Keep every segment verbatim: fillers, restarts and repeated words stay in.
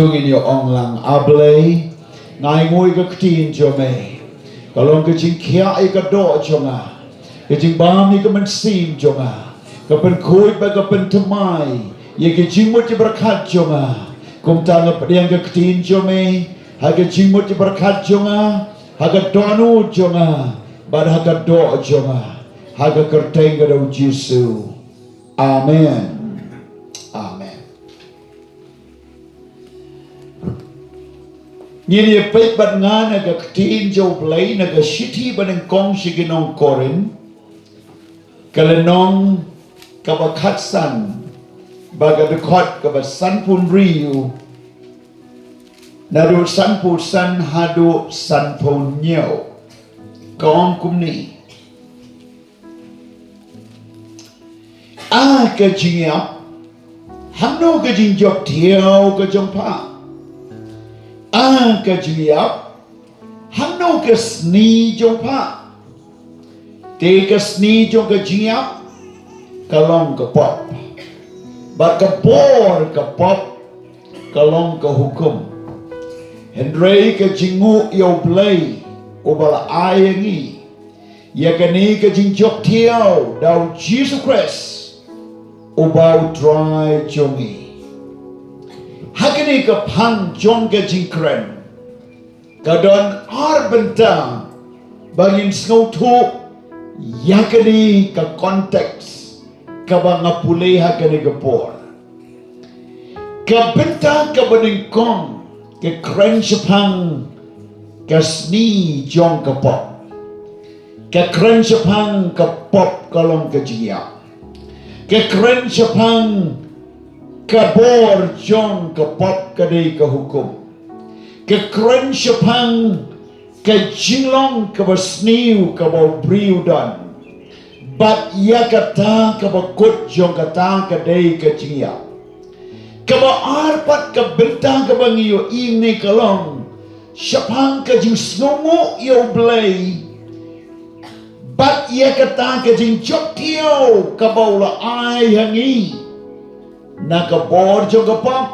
Ngin ïa ong lang, A Blei, nga ainguh ïa ka ktien jong me. Ka long ka jingkhiah ïa ka doh jong nga, ka jingbam ïa ka mynsiem jong nga, ka pynkhuid bad ka pynthymmai ïa ka jingmut jingpyrkhat jong nga. Kumta nga pdiang ka ktien jong me ha ka jingmut jingpyrkhat jong nga, ha ka dohnud jong nga, bad ha ka doh jong nga, ha ka kyrteng ka jong u Jisu. Amen. Amen. Ngin ïa peit bad nga na ka ktien jong U Blei na ka shithi banyngkong sha ki nong Korinth, ka lynnong kaba khatsan, bad ka dkhot kaba sanphew hynriew, naduh sanphew san haduh sanphew hynñiew. Ka ong kumne. A ka jingïap, hangno ka jingjop thiaw ka jong pha? A ka jingïap, hangno ka sni jong pha? Te ka sni jong ka jingïap ka long ka pop, bad ka bor ka pop ka long ka hukum. Hynrei ka jingnguh ïa U Blei uba la ai ïa ngi ïa kane ka jingjop thiaw da U Jisu Khrist uba U Trai jong ngi. Ha kane ka phang jong ka jingkren, ka don ar bynta ba ngin sngewthuh ïa kane ka context kaba nga pule ha kane ka por. Ka bynta kaba nyngkong ka kren shaphang ka sni jong ka pop. Ka kren shaphang ka pop ka long ka jingïap. Ka kren shaphang ka bor jong ka pop ka dei ka hukum. Ka kren shaphang ka jinglong kaba sniew kaba u briew u don, bad ïa kata kaba kut jong kata ka dei ka jingïap. Kaba ar pat ka bynta kaba ngi ïohi ne ka long shaphang ka jingsngewnguh ïa U Blei, bad ïa kata ka jingjop thiaw kaba u la ai ha ngi, na ka bor jong ka pop,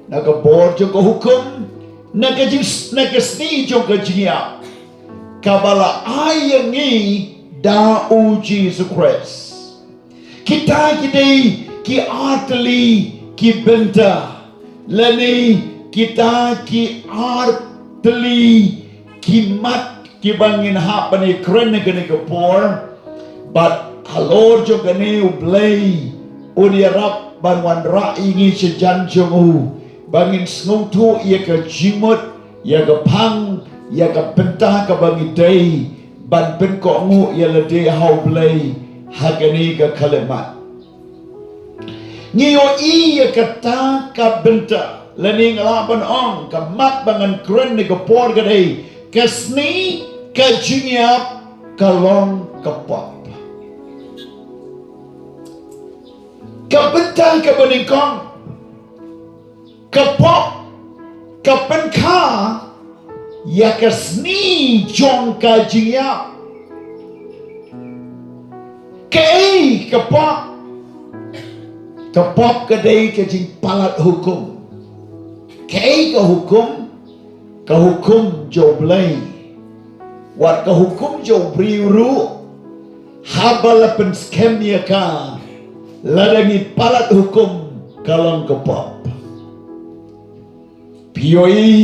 na ka bor jong ka hukum, na ka jing, na ka sni jong ka jingïap, kaba la ai ïa ngi da U Jisu Khrist. Kita ki dei ki ar tylli ki bynta, lane kita ki ar tylli ki mat kiba ngin hap ban ïakren ha kane ka por. Bad halor jong kane U Blei un ïarap ban wanrah ïa ngi sha jan jong u ba ngin sngewthuh ïa ka jingmut, ïa ka phang, ïa ka bynta kaba ngi dei ban pynkohnguh ïa lade ha U Blei ha kane ka khyllipmat. Ngi ïohi ïa kata ka bynta, lane nga lah ban ong ka mat ba ngan kren ha kane ka por ka dei ka sni, ka jingïap, ka long ka pop. Ka bynta kaba nyngkong, ka pop ka pynkha ïa ka sni jong ka jingïap. Kaei ka pop? Ka pop ka dei ka jingpalat hukum. Kaei ka hukum? Ka hukum jong U Blei, wat ka hukum jong u briew ruh, haba la pynskhem ïa ka, lada ngi palat hukum, ka long ka pop. Phi ïohi,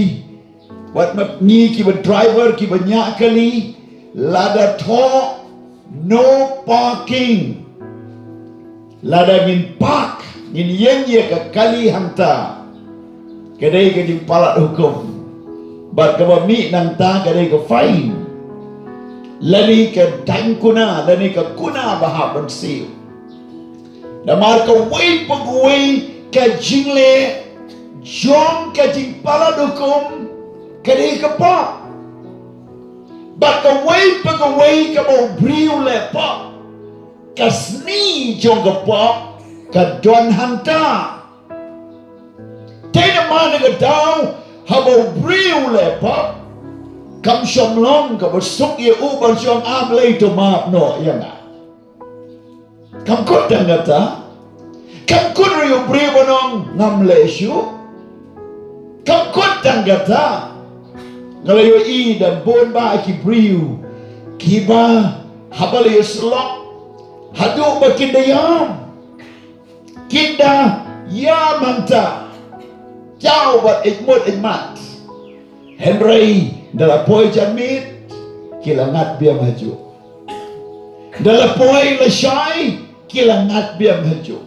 wat ma ngi kiba driver, kiba ñiah kali, lada thoh no parking, lada ngin park, ngin ïeng ïa ka kali hangta, ka dei ka jingpalat hukum. Bad kaba mih nangta ka dei ka fine, lane ka daiñ kuna, lane ka kuna ba hap ban siew. Namar kawei pa kawei ka jingleh jong ka jingpalat hukum ka dei ka pop. Bad kawei pa kawei kaba u briew u leh pop, ka sni jong ka pop ka don hangta. Te namar kata ka daw, haba u briew u leh pop, kam shym long kaba suk ïa u ban shong, A Blei, to map noh ïa nga. Kam kut tang kata. Kam kut ruh ïa u briew ban ong, ngam leh shuh. Kam kut tang kata. Nga la ïohi don bun bah ki briew kiba haba la ïasyllok haduh ba kin da ïam, kin da ïam hangta, jaw bad eit mut eit mat. Hynrei da la poi janmiet ki la ngat biang hajuh. Da la poi lashai ki la ngat biang hajuh.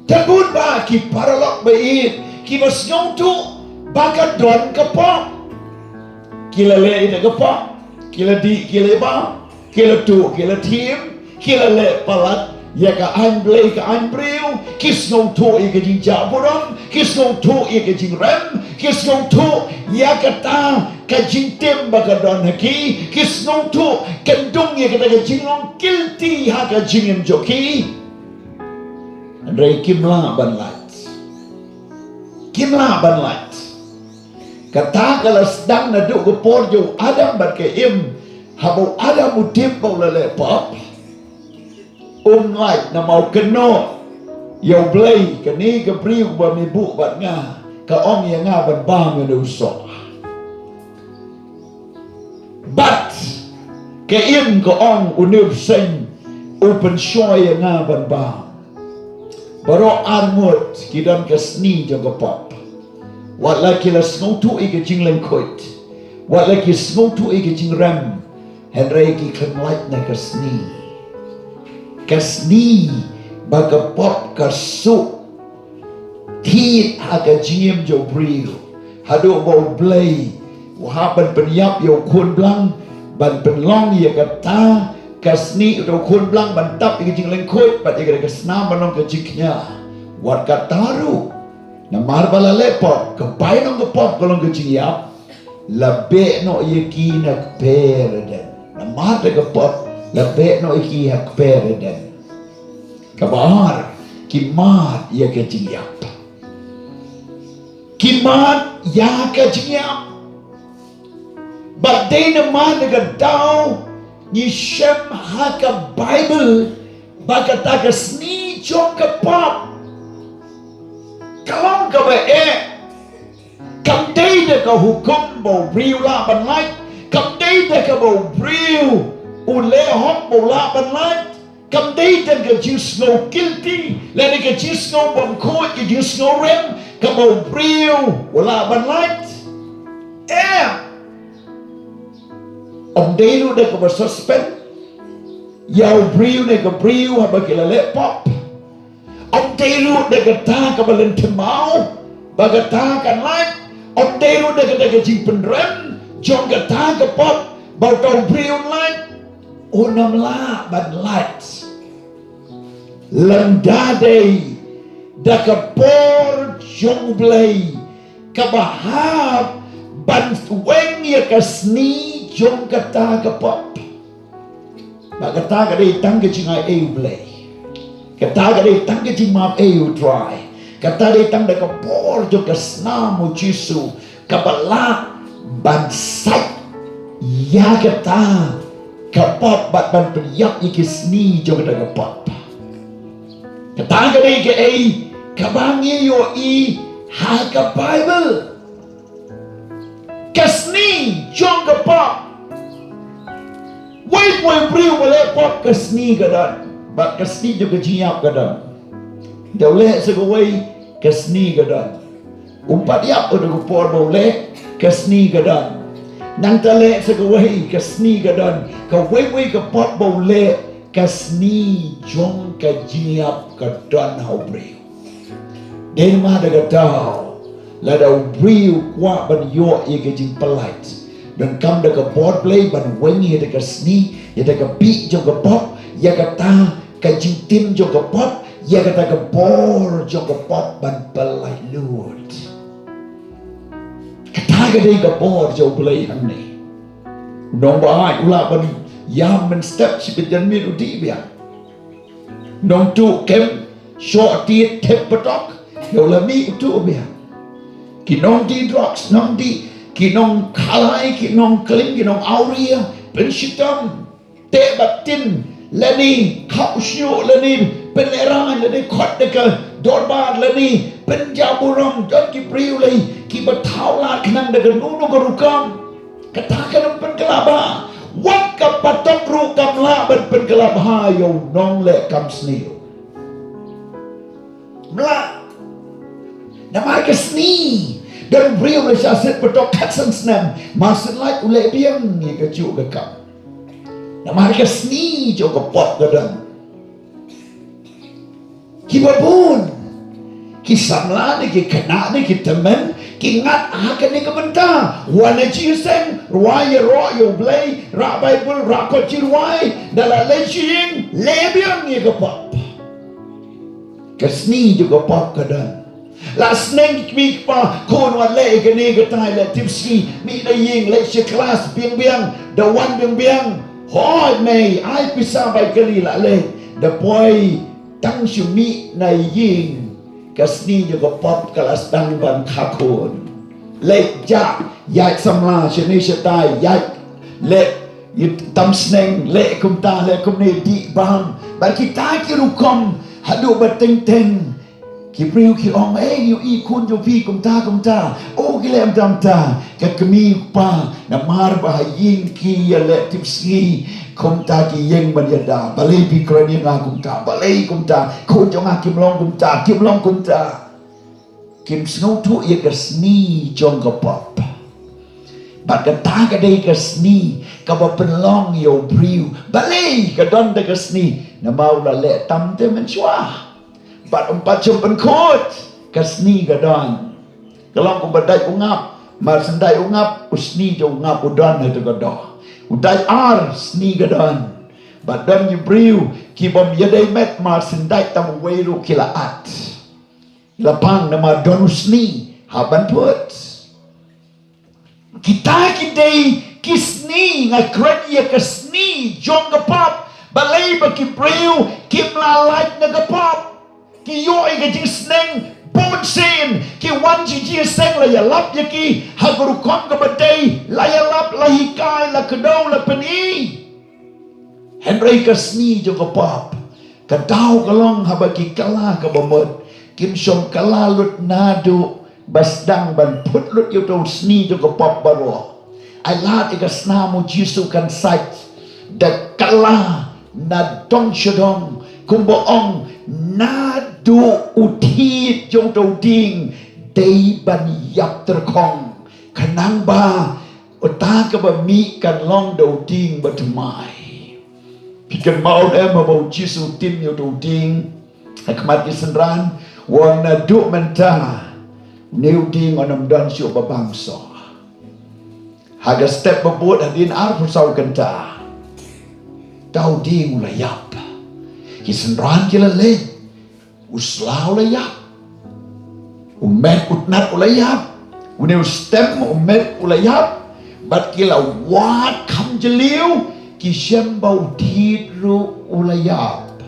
Te bun bah ki paralok ba ïeit kiba sngewthuh ba ka don ka pop, ki la leh ïa ka pop, ki la dih ki la bam, ki la tuh ki la thiem, ki la leh palat ïa ka aiñ Blei ka aiñ briew. Ki sngewthuh ïa ka jingjah burom, ki sngewthuh ïa ka jingrem, ki sngewthuh ïa kata ka jingtim ba ka don ha ki, ki sngewthuh kyndung ïa kata ka jinglong guilty ha ka jingim jong ki. Hynrei kim lah ban lait. Kim lah ban lait. Kata ka la sdang naduh ka por jong u Adam bad ka Im. Haba u Adam u tip ba u la leh pop, um lait namar u kynnoh ïa u Blei, kane ka briew ba me buh bad nga, ka ong ïa nga ban bam ïa une u soh. Bad ka Im ka ong, une u bseiñ u pynshoi ïa nga ban bam. Baroh ar ngut ki don ka sni jong ka pop. Wat la ki la sngewthuh ïa ka jinglyngkhuit, wat la ki sngewthuh ïa ka jingrem, hynrei ki khlem lait na ka sni. Ka sni ba ka pop ka suk thied ha ka jingim jong u briew. Haduh ba u Blei u hap ban pynïap ïa u khun blang ban pynlong ïa kata ka sni, u khun blang ban tap ïa ka jinglyngkhuit bad ïa ka snam ban long ka jingkñia. Wat kata ruh, namar ba la leh pop, ka bainong ka pop ka long ka jingïap. La beh noh ïa ki na kper Eden. Namar da ka pop la beh noh ïa ki ha kper Eden. Kaba ar, ki mad ïa ka jingïap. Ki mad ïa ka jingïap. Bad dei namar da ka daw ngi shem ha ka Baibl ba kata ka sni jong ka pop ka long kaba eh. Kam dei da ka hukum ba u briew u lah ban lait. Kam dei da kaba u briew u leh hok ba u lah ban lait. Kam dei da ka jingsngew guilty lane ka jingsngew bymkhuid, ka jingsngew rem, kaba u briew u lah ban lait. Em. Ym dei ruh da kaba suspend ïa u briew ne ka briew haba ki la leh pop. Ym dei ruh da kata kaba lynthem maw ba kata kan lait. Ym dei ruh da kata ka jingpynrem jong kata ka pop ba uta u briew un lait. Un ym lah ban lait. Lada dei da ka bor jong U Blei kaba hap ban weng ïa ka sni jong kata ka pop. Ba kata ka dei tang ka jingai ei U Blei. Kata ka dei tang ka jingmap ei U Trai. Kata dei tang da ka bor jong ka snam U Jisu kaba lah ban sait ïa kata ka pop bad ban pynïap ïa ki sni jong kata ka pop. Kata ka dei kaei kaba ngi ïohi ha ka Baibl. Ka sni jong ka pop. Wei pa wei u briew ba leh pop ka sni ka don bad ka sni jong ka jingïap ka don. Da u leh sa kawei ka sni ka don. Um pat ïap ha kata ka por ba u leh, ka sni ka don. Nangta leh sa kawei, ka sni ka don. Kawei pa wei ka pop ba u leh, ka sni jong ka jingïap ka don ha u briew. Dei namar da ka daw lada u briew u kwah ban ïoh ïa ka jingpyllait, donkam da ka bor Blei ban weng ïa kata ka sni, ïa kata ka bih jong ka pop, ïa kata ka jingtim jong ka pop, ïa kata ka bor jong ka pop ban pyllait lut. Kata ka dei ka bor jong U Blei hangne. U nongbah u lah ban ïam mynstep, shi bynta janmiet u dih biang. Nongtuh kem, shoh tied, thep patok, ïa u la mih u tuh biang. Ki nongdih drugs, nongdih, ki nongkhalai, ki nongklim, ki nongawria, pynshitom, teh bad tin, lane khap u shñiuh, lane pynlehraiñ, lane khot da ka dorbar, lane pynjaw burom, don ki briew lei kiba thaw lad khnang da kano kano ka rukom. Kata kam pynkylla bha. Wat ka patok ruh kam lah ban pynkylla bha ïa u nongleh kam sniew. Mla. Namar ka sniew. Don briew lei sha sien patok khatsan snem. Mar sien lait u leh biang ïa kajuh ka kam. Namar ka sniew jong ka pop ka don. Kiba bun. Ki samla ne ki khynnah ne ki tymmen. Ki ngat ha kane ka bynta. Wan na jingïaseng. Rwai ïaroh ïa U Blei. Rah Baibl. Rah kot jingrwai. Da la leit sha ïing. Leh biang ïa ka pop. Ka sniew jong ka pop ka don. La sneng ki kmie ki kpa, khun wat leh ïa kane katai, leh tipsngi, mih na ïing, leit sha klas biang biang, da wan biang biang. Hooid mei, ai pisa bai kali la leh. Da poi tang shu mih na ïing. Ka sniew jong ka pop ka la sdang ban kha khun. Leh jah, ïaid samla shane shatai, ïaid leh, ïa tam sneng, leh kumta, leh kumne, dih bam. Bad kita ki rukom haduh ba teng teng. Ki briew ki ong, eh, ïohi khun jong phi kumta kumta. Oh, ki leh kumta kumta. Ka kmie kpa, namar ba ha ïing ki ïaleh tipsngi. Kumta ki ïeng ban ïada. Balei phi kren ïa nga kumta, balei kumta. Khun jong nga kim long kumta, kim long kumta. Kim sngewthuh ïa ka sniew jong ka pop. Bad kata ka dei ka sniew kaba pynlong ïa u briew. Balei ka don da ka sniew? Namar u la leh tam te mynshuwa. Bad um pat shym pynkhuid, ka sniew ka don. Ka long kumba dait u ngap, mar syn dait u ngap, u sniew jong u ngap u don ha ka doh. U dait ar, sniew ka don. Bad don ki briew ki bym ïadei met, mar syn dait tang uwei ruh ki la at. La pang namar don u sniew hap ban put. Kita ki dei ki sniew, nga kren ïa ka sniew jong ka pop. Balei ba ki briew kim lah lait na ka pop? Ki ïoh ïa ka jingsneng bunsien, ki wan sha jingïaseng la ïalap ïa ki ha ka rukom kaba dei, la ïalap, la hikai, la kdew, la pyni. Hynrei ka sniew jong ka pop, ka daw ka long haba ki kylla kaba mut, kim shym kylla lut naduh ba sdang ban put lut ïa uto u sniew jong ka pop baroh. Ai lad ïa ka snam u Jisu kan sait da kylla na dong sha dong, kumba ong naduh u thied jong uto u dieng dei ban ïap tyrkhong. Khnang ba uta kaba mih kan long da u dieng bathymmai. Phi kynmaw ne em haba u Jisu u tim ïa uto u dieng ha khmat ki synran, u ong naduh mynta une u dieng un ym don shuh ba bamsoh. Ha ka step ba bud hadien arphew saw kynta, uta u dieng u la ïap. Ki synran ki la leit. U sla u la ïap. U met u tnat u la ïap. Une u stem u met u la ïap. Bad ki la wad kham jylliew, ki shem ba u thied ruh u la ïap.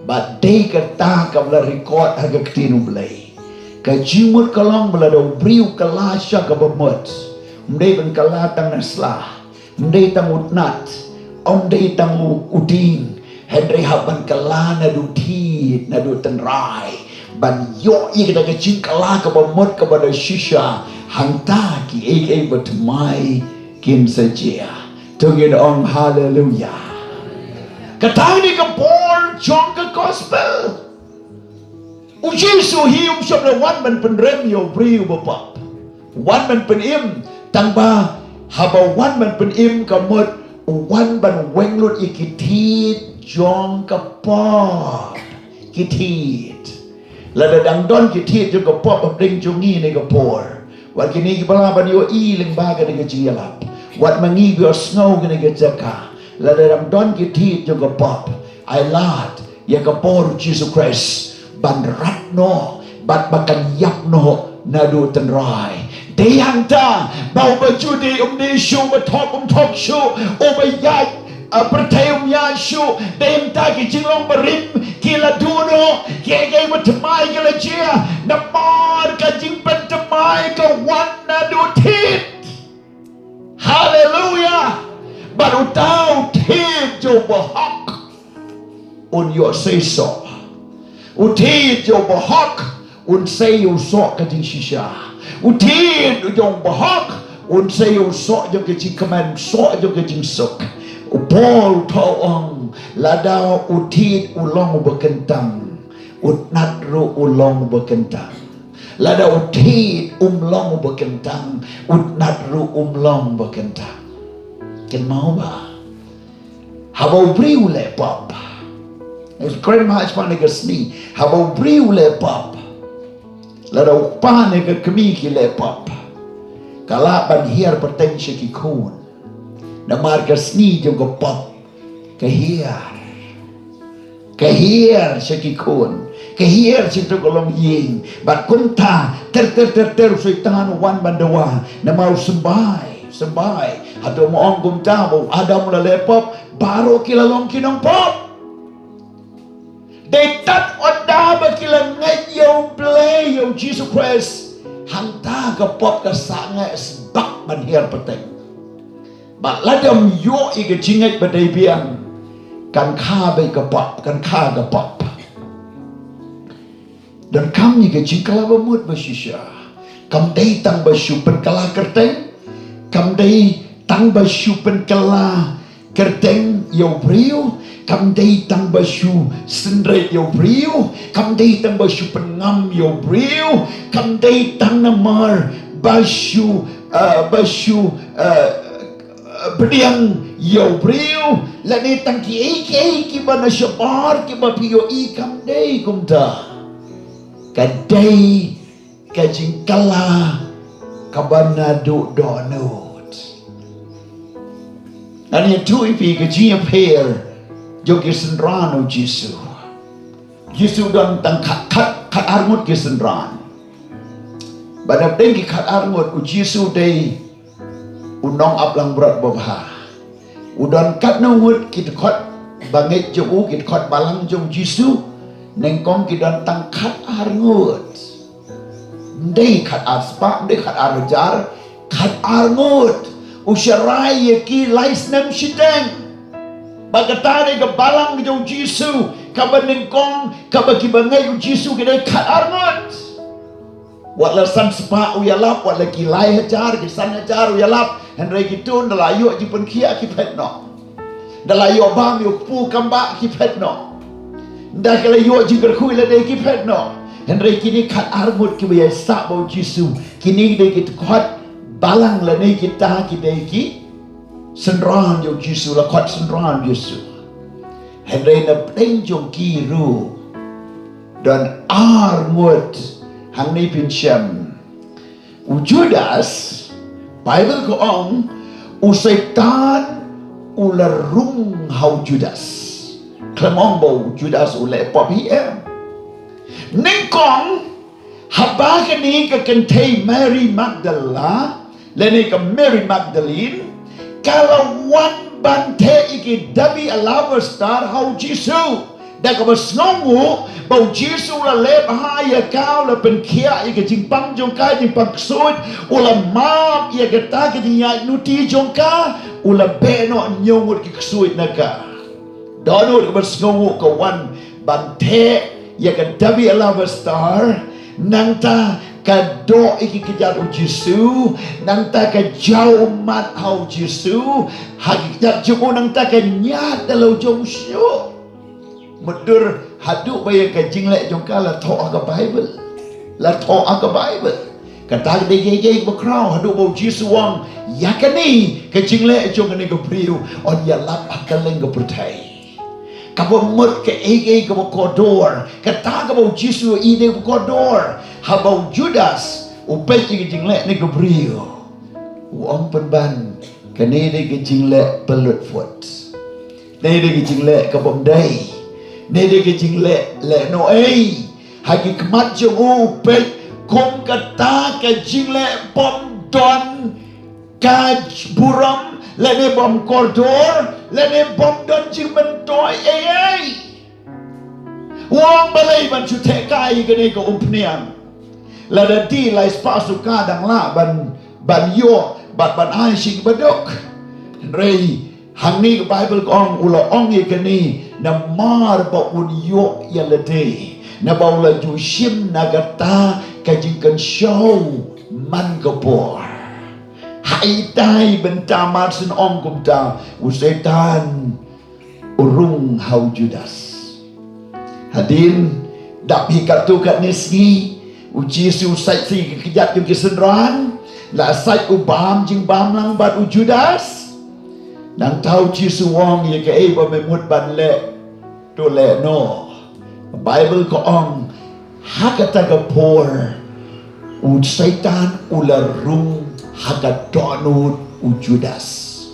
Bad dei kata kaba la record ha ka ktien U Blei. Ka jingmut ka long ba lada u briew u kylla sha kaba mut, ym dei ban kylla tang na sla. Ym dei tang u tnat, ym dei tang u, u dieng, hynrei hap ban kylla naduh thied, naduh tynrai. Ban ïoh ïa kata ka jingkylla kaba mut kaba da shisha, hangta kiei kiei bathymmai kin sa jia. To ngin ong haleluya. Kata ka dei ka bor jong ka gospel. U Jisu hi um shym la wan ban pynrem ïa u briew ba pop. Wan ban pynim, tang ba haba wan ban pynim ka mut u wan ban weng lut ïa ki thied jong ka pop. Ki thied. Lada dang don ki thied jong ka pop hapdeng jong ngi ne ka por, wat kine kiba lah ban ïohi lyngba kane ka jingïalap, wat ma ngi ba ïohsngew kane ka jaka, lada dang don ki thied jong ka pop, ai lad ïa ka bor u Jisu Khrist ban rat noh bad ba kan ïap noh naduh tynrai. Dei hangta ba uba ju dei um dei shuh, uba thok um thok shuh, uba ïaid, a, pyrthei um ïaid shuh. Dei hangta ki jinglong barim ki la duh noh, kiei kiei bathymmai ki la jia, namar ka jingpynthymmai ka wan naduh thied. Haleluya. Bad uta u thied jong u bahok un ïoh seisoh. U thied jong u bahok un sei ïa u soh ka jingshisha. U thied u jong u bahok un sei ïa u soh jong ka jingkmen, soh jong ka jingsuk. U Paul u thoh u ong, lada u thied u long uba kyntang, u tnat ruh u long uba kyntang. Lada u thied um long uba kyntang, u tnat ruh um long uba kyntang. Kynmaw ba haba u briew u leh pop, kren ma ha shaphang kane ka sngi, haba u briew u leh pop, lada u kpa ne ka kmie ki leh pop, ka lah ban hiar pateng sha ki khun. Namar ka sngi jong ka pop ka hiar. Ka hiar sha ki khun, ka hiar sha kito ka longïing. Bad kumta ter ter ter ter u Soitan u wan ban dawa. Namar u symbai, symbai, hato ma ong kumta ba u Adam u la leh pop? Baroh ki la long ki nongpop. Dei tang haba ki la ngeit ïa U Blei, ïa U Jisu Khrist, hangta ka pop ka sah ngeit sbak ban hiar pateng. Bad lada ym ïoh ïa ka jingngeit ba dei biang, kan kha beit ka pop, kan kha ka pop. Donkam ïa ka jingkylla ba mut ba shisha. Kam dei tang ba shu pynkylla kyrteng, kam dei tang ba shu pynkylla kyrteng ïa u briew, kam dei tang ba shu synreit ïa u briew, kam dei tang ba shu pynngam ïa u briew, kam dei tang namar ba shu, eh, ba shu, eh, eh, pdiang ïa u briew, lane tang kiei kiei kiba na shabar kiba phi ïohi. Kam dei kumta. Ka dei ka jingkylla kaba naduh dohnud. Ngan ïathuh ïa phi ka jingïapher jong ki synran U Jisu. U Jisu u don tang khat, khat, khat ar ngut ki synran. Bad hapdeng ki khat ar ngut, U Jisu u dei u nongap langbrot babha. U don katno ngut ki dkhot bangeit jong u, ki dkhot balang jong U Jisu? Nyngkong ki don tang khat ar ngut. Ym dei khat ar spah, ym dei khat ar hajar, khat ar ngut. U sharai ïa ki lai snem shiteng. Bad kata dei ka balang jong U Jisu, kaba nyngkong, kaba ki bangeit U Jisu ki dei khat ar ngut. Wat la san spah u ïalap, wat la ki lai hajar, ki san hajar u ïalap, hynrei kito ynda la ïoh jingpynkhiah ki phet noh. Ynda la ïoh bam ïoh kpu kam bah ki phet noh. Ynda ki la ïoh jingkyrkhu lade ki phet noh. Hynrei kine khat ar ngut kiba ïaisah bad U Jisu, kine dei ki dkhot balang lane kita ki dei ki synran jong U Jisu, la khot synran U Jisu. Hynrei na pdeng jong ki ruh don ar ngut. Hangne phin shem, u Judas, Baibl ka ong, u Soitan u la rung ha u Judas. Khlem ong ba u Judas u leh pop hi em. Nyngkong, haba kane ka kynthei Mary Magdala, lane ka Mary Magdalene, ka la wan ban theh ïa ki dabi alabaster ha U Jisu, da kaba sngewnguh ba U Jisu u la leh bha ïa ka, u la pynkhiah ïa ka jingpang jong ka, jingpang ksuid, u la map ïa kata ka jingïaid nuti jong ka, u la beh noh hynñiew ngut ki ksuid na ka. Dohnud kaba sngewnguh ka wan ban theh ïa ka dabi alabaster, nangta ka doh ïa ki kjat U Jisu, nangta ka jaw ummat ha U Jisu ha ki kjat jong u, nangta ka ñiad da la u jong u shñiuh. Mutdur haduh ba ïa ka jingleh jong ka la thoh ha ka Baibl. La thoh ha ka Baibl. Kata ka dei kaei kaei kaba khraw haduh ba U Jisu u ong, ïa kane ka jingleh jong kane ka briew yn ïalap ha kylleng ka pyrthei. Kaba mut kaei kaei kaba kordor, kata kaba U Jisu u ïohi dei kaba kordor. Haba u Judas u peit ïa ka jingleh ne ka briew, u ong pynban, kane dei ka jingleh pynlut phut. Kane dei ka jingleh kabym dei. Kane dei ka jingleh lehnohei. Ha ki khmat jong u u peit kum kata ka jingleh bym don ka burom, lane bym kordor, lane bym don jingmyntoi ei ei. U ong balei ban shu theh kai ïa kane ka umphniang. Lada dei lai spah suka dang lah ban, ban ïoh bad ban ai sha ki baduk. Hynrei hangne ka Baibl ka ong u la ong ïa kane namar ba un ïoh ïa lade. Naba u la ju shim na kata ka jingkynshew man ka por. Ha itai bynta mar syn ong kumta, u Soitan u rung ha u Judas. Hadien, dap hi katto katne sngi, u Jisu u sait sha ka kjat jong ki synran, la sait u bam jingbam lang bad u Judas. Nangta u Jisu u ong ïa kaei ba me mut ban leh, to leh noh. Baibl ka ong, ha kata ka por, u Soitan u la rung ha ka dohnud u Judas.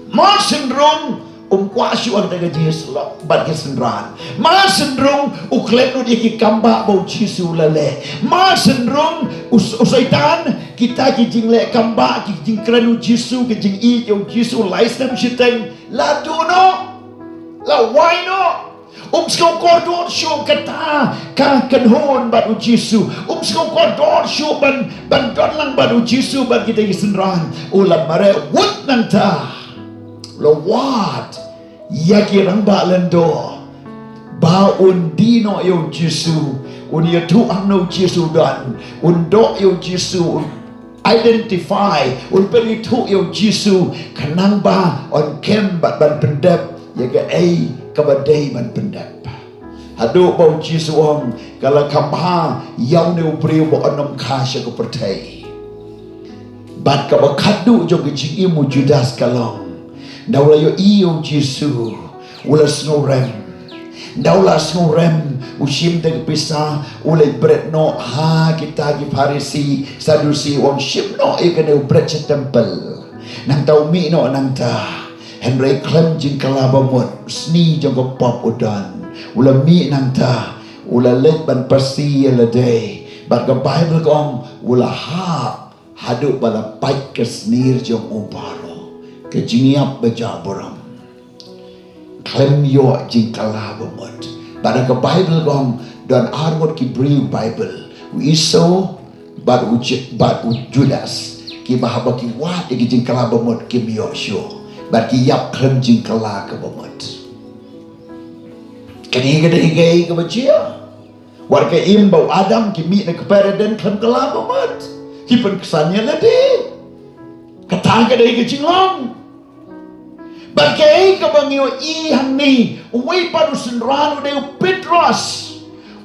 Mar syn rung, um kwah shuh ha kata ka jingïasyllok bad ki synran. Mar syn rung, u klet lut ïa ki kambah ba u Jisu u la leh. Mar syn rung, u, u Soitan, kita ki jingleh kambah, ki jingkren u Jisu, ki jingïeit ïa u Jisu, lai snem shiteng, la duh noh, la wai noh. Um sngew kordor shuh kata ka kynhun bad u Jisu. Um sngew kordor shuh ban, ban don lang bad u Jisu bad kita ki synran. U la mareh wut nangta. U la wad ïa ki rangbah lyngdoh ba un die noh ïa u Jisu, un ïathuh hangno u Jisu u don, un doh ïa u Jisu, un identify, un pynithuh ïa u Jisu, khnang ba un kem bad ban pyndep ïa kaei kaba dei ban pyndep. Haduh ba u Jisu u ong, ka la kham bha ïa une u briew ba un ym kha sha ka pyrthei. Bad kaba khatduh jong ka jingim u Judas ka long, nda u la ïohi ïa u Jisu, u la sngewrem. Nda u la sngewrem, u shim da ka pisa, u leit bret noh ha kita ki Pharisi, Sadusi, u ong shim noh ïa kane u bret sha temple. Nangta u mih noh nangta. Hynrei khlem jingkylla bamut, sni jong ka pop u don. U la mih nangta, u la leit ban pasi ïa lade. Bad ka Baibl ka ong, u la hap haduh ba la pait ka snier jong u baroh. Ka jingïap ba jah burom. Khlem ïoh jingkylla bamut. Bad ka Baibl ka ong don ar ngut ki briew Baibl. U Esau bad u Ju-, bad u Judas. Kiba haba ki wad ïa ki jingkylla bamut kim ïoh shuh. Bad ki ïap khlem jingkylla ka bamut. Kane ka dei kaei kaba jia. Wat ka im ba u Adam ki mih na ka paradais khlem kylla bamut. Ki pynksan ïa lade. Kata ka dei ka jinglong. Bad kaei kaba ngi ïohi hangne, uwei pat u synran u dei u Petros.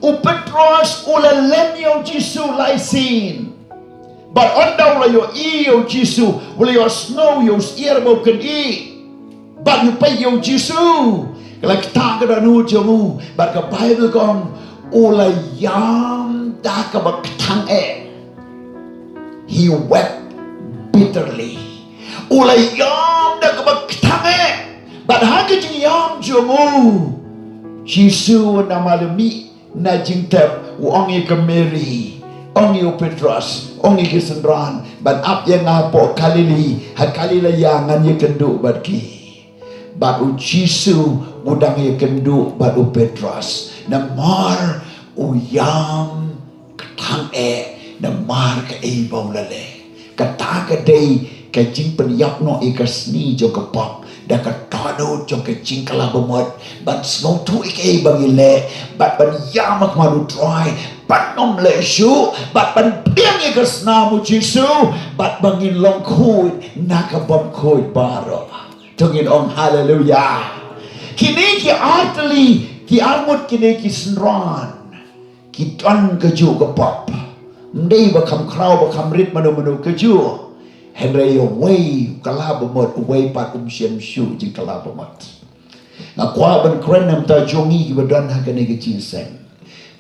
U Petros u la lem ïa u Jisu lai sien. Bad ynda u la ïohi ïa u Jisu, u la ïohsngew ïa u syiar ba u kynnoh. Bad u peit ïa u Jisu. Ka la ktah ka dohnud jong u. Bad ka Baibl ka ong, u la ïam da kaba ktang eh. He wept bitterly. U la ïam da kaba ktang eh. Bad ha ka jingïam jong u, Jisu namar u mih na jingtep, u ong ïa ka Mary, ong ïa u Petros, ong ïa ki synran, ban ap ïa nga hapoh Galili, ha Galilea ngan ïakynduh bad ki. Bad u Jisu u dang ïakynduh bad u Petros. Namar u ïam ktang eh namar kaei ba u la leh. Kata ka dei ka jingpynïap noh ïa ka snier jong ka pop. Da ka dohnud jong ka jingkylla bamut. Ban sngewthuh ïa kaei ba ngi leh. Bad ban ïam ha khmat u Trai. Ban ym leh shuh. Bad ban pdiang ïa ka snam u Jisu. Bad ba ngin long khuid na ka bymkhuid baroh. To ngin ong haleluya. Kine ki artylli, ki arngut kine ki synran. Ki don kajuh ka pop. Ym dei ba kham khraw ba kham rit mano mano kajuh. Hynrei uwei u kylla bamut, uwei pat um shym shuh jingkylla bamut. Nga kwah ban kren na ka bynta jong ngi kiba don ha kane ka jingïaseng.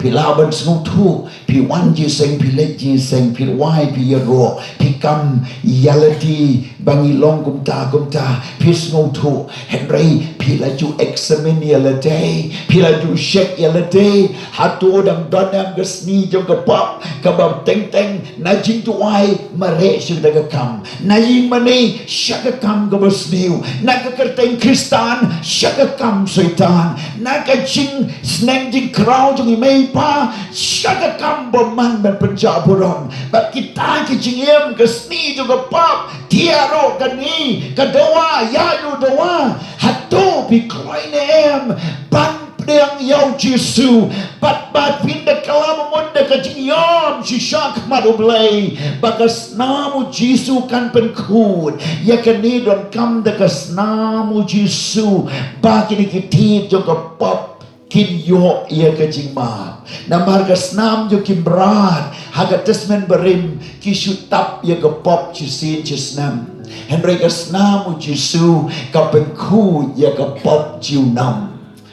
Phi lah ban sngewthuh, phi wan jingïaseng, phi leit jingïaseng, phi rwai, phi ïaroh, phi kam ïa lade ba ngi long kumta kumta, phi sngewthuh. Hynrei phi la ju examine ïa lade, phi la ju check ïa lade. Hato dang don em ka snier jong ka pop kaba teng teng na jingduwai mareh sha kata ka kam, na ïing mane sha ka kam kaba sniew, na ka kyrteng Khristan sha ka kam Soitan, na ka jingsneng jingkhraw jong i mei i pa sha ka kam bymman ban pynjah burom. Bad kita ki jingim ka snier jong ka pop, thiah ruh kane ka dawa, ïa ïa u dawa. Hato phi kloi ne em ban pdiang ïa u Jisu, bad ba phin da kylla bamut da ka jingïam shisha ha khmat u Blei, ba ka snam u Jisu kan pynkhuid ïa kane, donkam da ka snam u Jisu ba kine ki tied jong ka pop kin ïoh ïa ka jingmap. Namar ka snam jong ki mrad ha ka Testament Barim ki shu tap ïa ka pop shisien shisnem. Hynrei ka snam u Jisu ka pynkhuid ïa ka pop junom.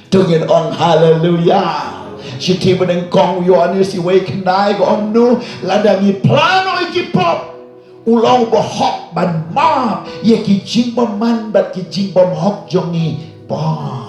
To ngin ong haleluya. Shithi banyngkong u Ïoannis wei khyndai ka ong kumno, lada ngi phla noh ïa ki pop, u long uba hok ban map ïa ki jingbymman bad ki jingbymhok jong ngi baroh.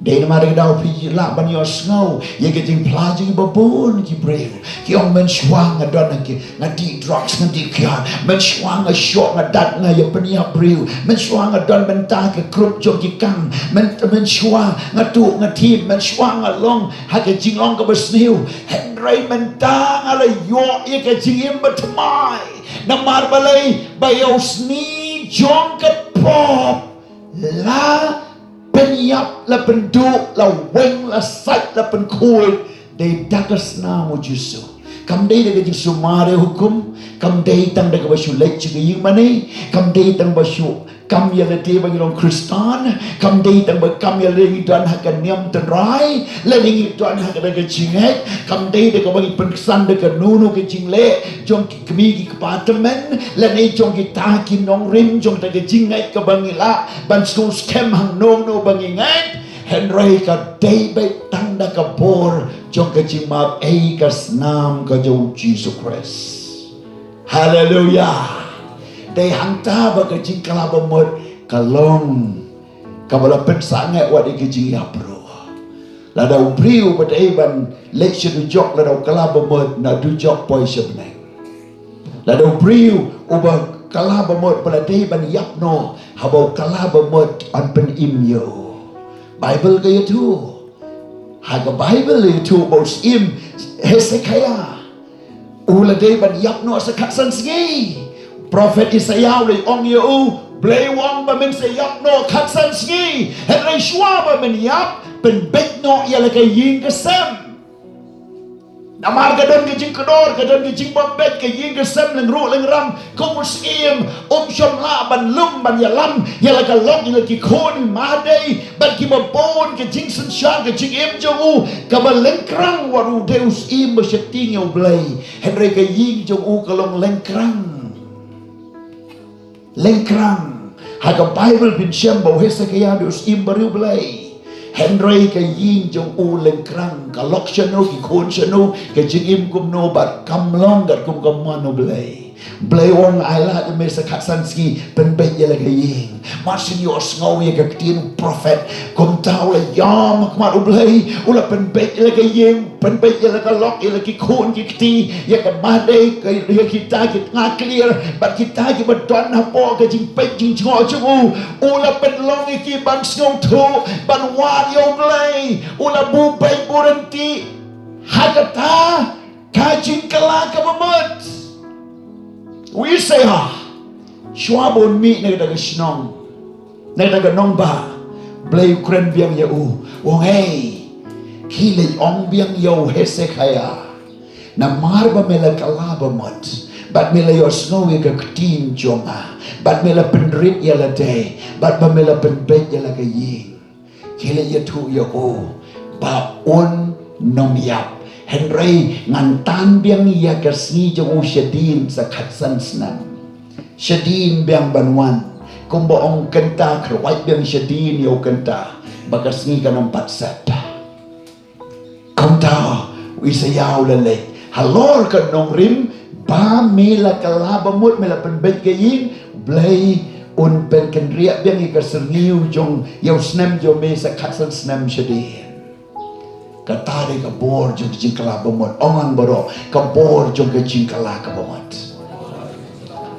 Dei namar kata phi lah ban ïohsngew ïa ka jingphla jong ngi ba bun ki briew ki ong, mynshuwa nga don ha ki, nga dih drugs, nga dih kiad, mynshuwa nga shoh nga dat, nga ïa pynïap briew, mynshuwa nga don mynta ha ka group jong ki kam, myn, mynshuwa nga tuh nga thim, mynshuwa nga long ha ka jinglong kaba sniew. Hynrei mynta nga la ïoh ïa ka jingim bathymmai. Namar balei? Ba ïa u sngi jong ka pop la pynïap, la pynduh, la weng, la sait, la pynkhuid dei da ka snam u Jisu. Kam dei da ka jingsumar ïa hukum, kam dei tang da kaba shu leit sha ka ïing mane, kam dei tang ba shu kam ïa lade ba ngi long Khristan, kam dei tang ba kam ïa lade ngi don ha ka niam tynrai, lane ngi don ha ka, da ka jingngeit, kam dei da kaba ngi pynksan da kano kano ka jingleh jong ki kmie ki kpa tymmen, lane jong kita ki nongrim jong kata ka jingngeit kaba ngi lah ban sngewskhem hangno hangno ba ngi ngeit. Hynrei ka dei beit tang da ka bor jong ka jingmap, ei, ka snam ka jong u Jisu Khrist. Haleluya. Dei hangta ba ka jingkylla bamut ka long kaba la pynsangeh wat ïa ka jingïap ruh. Lada u briew uba dei ban leit sha dujok, lada u kylla bamut, na dujok poi sha bneng. Lada u briew uba kylla bamut ba la dei ban ïap noh, haba u kylla bamut yn pynim ïa u. Baibl ka ïathuh. Ha ka Baibl ïathuh ba u syiem Hesekiah u la dei ban ïap noh sa khatsan sngi. Prophet Isaiah u la ong ïa u, Blei u ong ba men sa ïap noh khatsan sngi. Hynrei shuwa ba men ïap, pynbeit noh ïa la ka ïing ka sem. Namar ka don ka jingkordor, ka don ka jingbym beit, ka ïing ka sem lyngkhuh lyngkhrang. Kum u syiem um shym lah ban lum ban ïalam ïa la ka lok, ïa la ki khun, i mad, i dei, bad kiba bun, ka jingsynshar ka jingim jong u kaba lyngkhrang, wat u dei u syiem ba sheptieng ïa u Blei. Hynrei ka ïing jong u ka long lyngkhrang. Lyngkhrang. Ha ka Baibl phin shem ba u Hesekiah u dei u syiem ba riewblei. Hynrei ka ïing jong u lyngkhrang, ka lok shano, ki khun shano, ka jingim kumno, bad kam long katkum ka mon u Blei. Blei u ong, ai lad ïa me sa khatsan sngi, pynbeit ïa la ka ïing. Mar shu ïohsngew ïa ka ktien u prophet, kumta u la ïam ha khmat u Blei, u la pynbeit ïa la ka ïing, pynbeit ïa la ka lok, ïa la ki khun ki kti, ïa ka mad, ïa kita ki tnga kliar, bad kita kiba don hapoh ka jingpeit jingjngoh jong u, u la pynlong ïa ki ban sngewthuh, ban wad ïa u Blei, u la buh beit buh ryntih ha kata ka jingkylla kaba mut. U Isaiah, shuwa ba un mih na kata ka shnong, na kata ka nongbah, Blei u kren biang ïa u, u ong, hei, khie leit ong biang ïa u Hesekiah, namar ba me la kylla bamut, bad me la ïohsngew ïa ka ktien jong nga, bad me la pynrit ïa lade, bad ba me la pynbeit ïa la ka ïing. Khie leit ïathuh ïa u ba un nym ïap. Hynrei ngan tan biang ïa ka sngi jong u shadien sa khatsan snem. Shadien biang ban wan. Kumba ong kynta, kyrwait biang shadien ïa u kynta ba ka sngi kan ym pat set. Kumta u Isaiah u la leit halor ka nongrim ba me la kylla bamut, me la pynbeit ka ïing, Blei un pynkynriah biang ïa ka syrngiew jong, ïa u snem jong me sa khatsan snem shadien. Kata dei ka bor jong ka jingkylla bamut. Ong lang baroh, ka bor jong ka jingkylla kaba mut.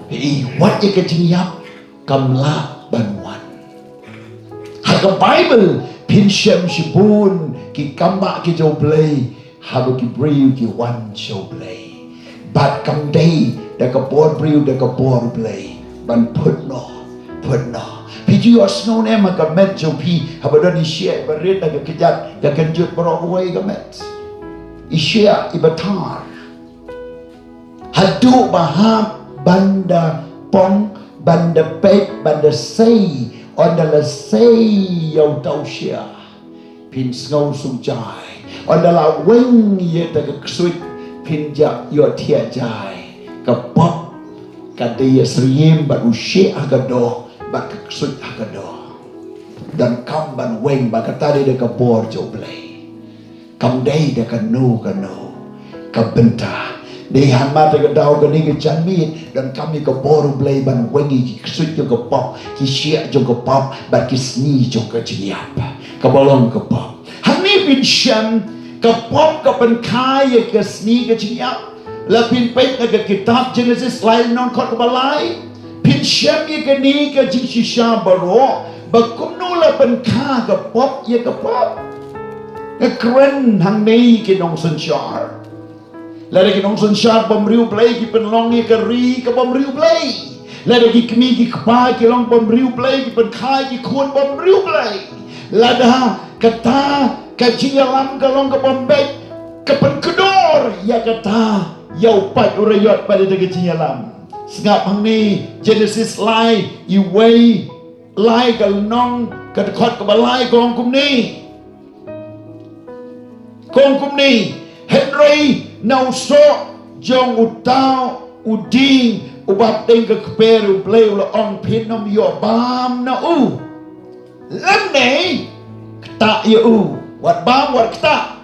Ïa, wat ïa ka jingïap kam lah ban wan. Ha ka Baibl phin shem shibun ki kambah ki jong u Blei, haba ki briew ki wan sha u Blei. Bad kam dei da ka bor briew, da ka bor Blei ban phut noh, phut noh. Phi ju ïohsngew ne em ha ka met jong phi, haba don i shiah iba rit ha ka kjat, ka kynjut baroh kawei ka met. I shiah iba thar. Haduh ba hap ban da pong, ban da peit, ban da sei, ynda la sei ïa uta u shiah, phin sngew sngewjai. Ynda la weng ïa kata ka ksuid, phin ju ïohthiah jai. Ka pop ka dei ïa syriem bad u shiah ha ka doh, bad ka ksuid ha ka doh. Donkam ban weng, ba kata dei da ka bor jong U Blei. Kam dei da kano kano ka bynta. Dei hangne te ka daw kane ka janmiet, donkam ïa ka bor U Blei ban weng ïa ki ksuid jong ka pop, ki shiah jong ka pop, bad ki sngi jong ka jingïap. Kaba long ka pop. Hangne phin shem, ka pop ka pynkha ïa ka sngi ka jingïap. Lada phin peit na ka kitab Jenesis lai, lynnong dkhot kaba lai, phin shem ïa kane ka jingshisha baroh, ba kumno la pynkha ka pop ïa ka pop. Nga kren hangne ki nongsynshar. Lada ki nongsynshar bymriewblei blei, ki pynlong ïa ka ri ka bymriewblei. Lada ki kmie ki kpa ki long bymriewblei, ki pynkha ïa ki khun bymriewblei. Lada kata ka jingïalam ka long ka bym beit, ka pynkordor ïa kata, ïa u paid u raiot pat ïa ka jingïalam. Sngap hangne, Jenesis lai, iwei, lai ka lynnong, ka dkhot kaba lai ka ong kumne. Ka ong kumne, hynrei na u soh jong uta u dieng uba pdeng ka kper, U Blei u la ong, phin ym ïoh bam na u. Lymne ktah ïa u. Wat bam, wat ktah.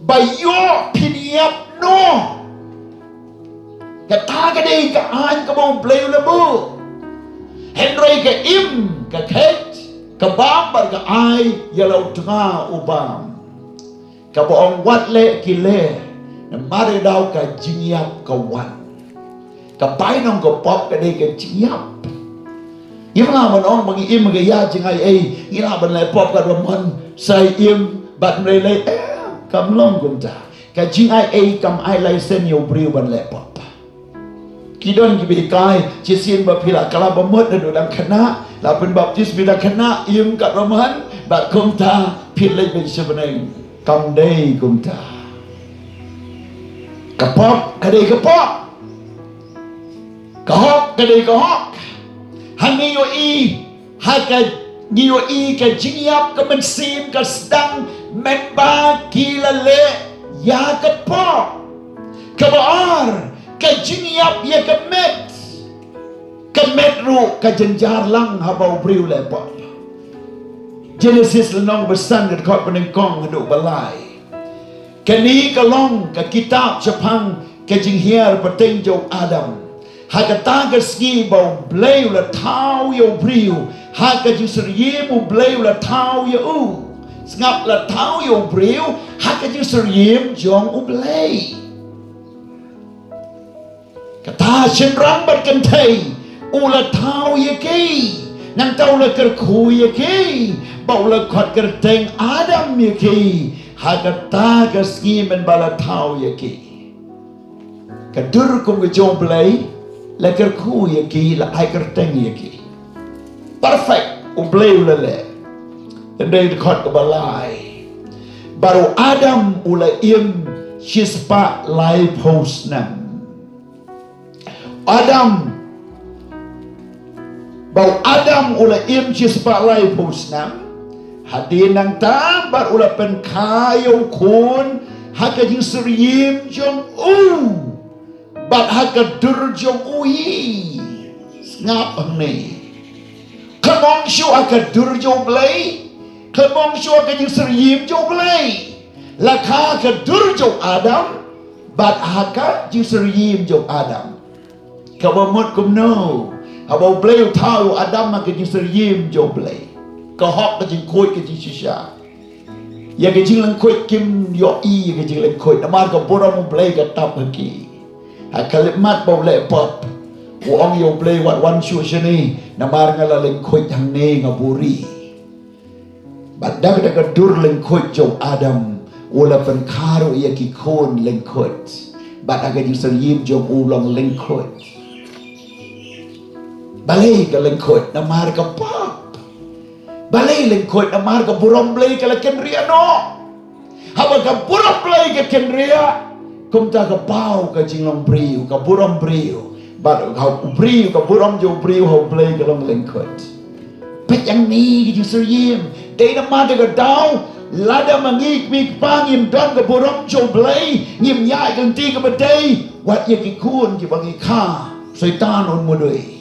Ba ïoh phin ïap noh. Kata ka dei ka aiñ kaba U Blei u la buh. Hynrei ka im, ka kheit, ka bam bad ka ai ïa la u tnga u bam. Kaba ong wat leh ki leh, namar ka daw ka jingïap ka wan. Ka bainong ka pop ka dei ka jingïap. Ngim lah ban ong ba ngi im ka ïa jingaiei, ngi lah ban leh pop katba mon, sa im bad ym lei lei, eh, kam long kumta. Ka jingaiei kam ai license ïa u briew ban leh pop. Ki don kiba hikai, shisien ba phi la kylla ba mut naduh dang khynnah, la pynbaptis phi dang khynnah, im katba mon, bad kumta phi leit beit sha bneng. Kam dei kumta. Ka pop ka dei ka pop. Ka hok ka dei ka hok. Hangne ïohi, ha ka, ngi ïohi ka jingïap ka mynsiem ka sdang mynba ki la leh ïa ka pop. Kaba ar, ka jingïap ïa ka met. Ka met ruh ka jynjar lang haba u briew u leh pop. Jenesis lynnong ba san, ka dkhot ba nyngkong haduh ba lai. Kane ka long ka kitab shaphang ka jinghiar pateng jong u Adam. Ha kata ka sngi ba U Blei u la thaw ïa u briew, ha ka jingsyriem U Blei u la thaw ïa u. Sngap, la thaw ïa u briew ha ka jingsyriem jong U Blei. Kata shynrang bad kynthei u la thaw ïa ki. Nangta u la kyrkhu ïa ki, ba u la khot kyrteng Adam ïa ki. Ha kata ka sngi mynba la thaw ïa ki, ka dur kum ka jong U Blei, la kyrkhu ïa ki, la ai kyrteng ïa ki. Perfect, U Blei u la leh. Hynrei dkhot kaba lai, ba u Adam u la im shispah laiphew snem. Adam, ba u Adam u la im shispah laiphew snem. Hadien nangta bad u la pynkha ïa u khun ha ka jingsyriem jong u, bad ha ka dur jong u hi. Sngap hangne. Khlem ong shuh ha ka dur jong U Blei, khlem ong shuh ha ka jingsyriem jong U Blei. La kha ha ka dur jong u Adam, bad ha ka jingsyriem jong u Adam. Kaba mut kumno, haba U Blei u thaw ïa u Adam ha ka jingsyriem jong U Blei. Ka hok, ka jingkhuid, ka jingshisha. Ïa ka jinglyngkhuid kim ïohi ïa ka jinglyngkhuid, namar ka burom U Blei ka tap ha ki. Ha ka khyllipmat ba u leh pop, u ong ïa U Blei, wat wan shuh shane, namar nga la lyngkhuid hangne, nga buhrieh. Bad da ka, da ka dur lyngkhuid jong u Adam, u la pynkha ruh ïa ki khun lyngkhuid. Bad ha ka jingsyriem jong u long lyngkhuid. Balei ka lyngkhuid? Namar ka pop. Balei lyngkhuid? Namar ka burom Blei ka la kynriah noh. Haba ka burom Blei ka kynriah, kumta ka paw ka jinglong briew, ka burom briew. Bad ka briew, ka burom jong u briew ha u Blei ka long lyngkhuid. Peit ïa kane ka jingsyriem. Dei namar kata ka daw, lada ma ngi ki kmie ki kpa ngim don ka burom jong u Blei, ngim ïaid lynti kaba dei, wat ïa ki khun kiba ngi kha, Soitan un mudui.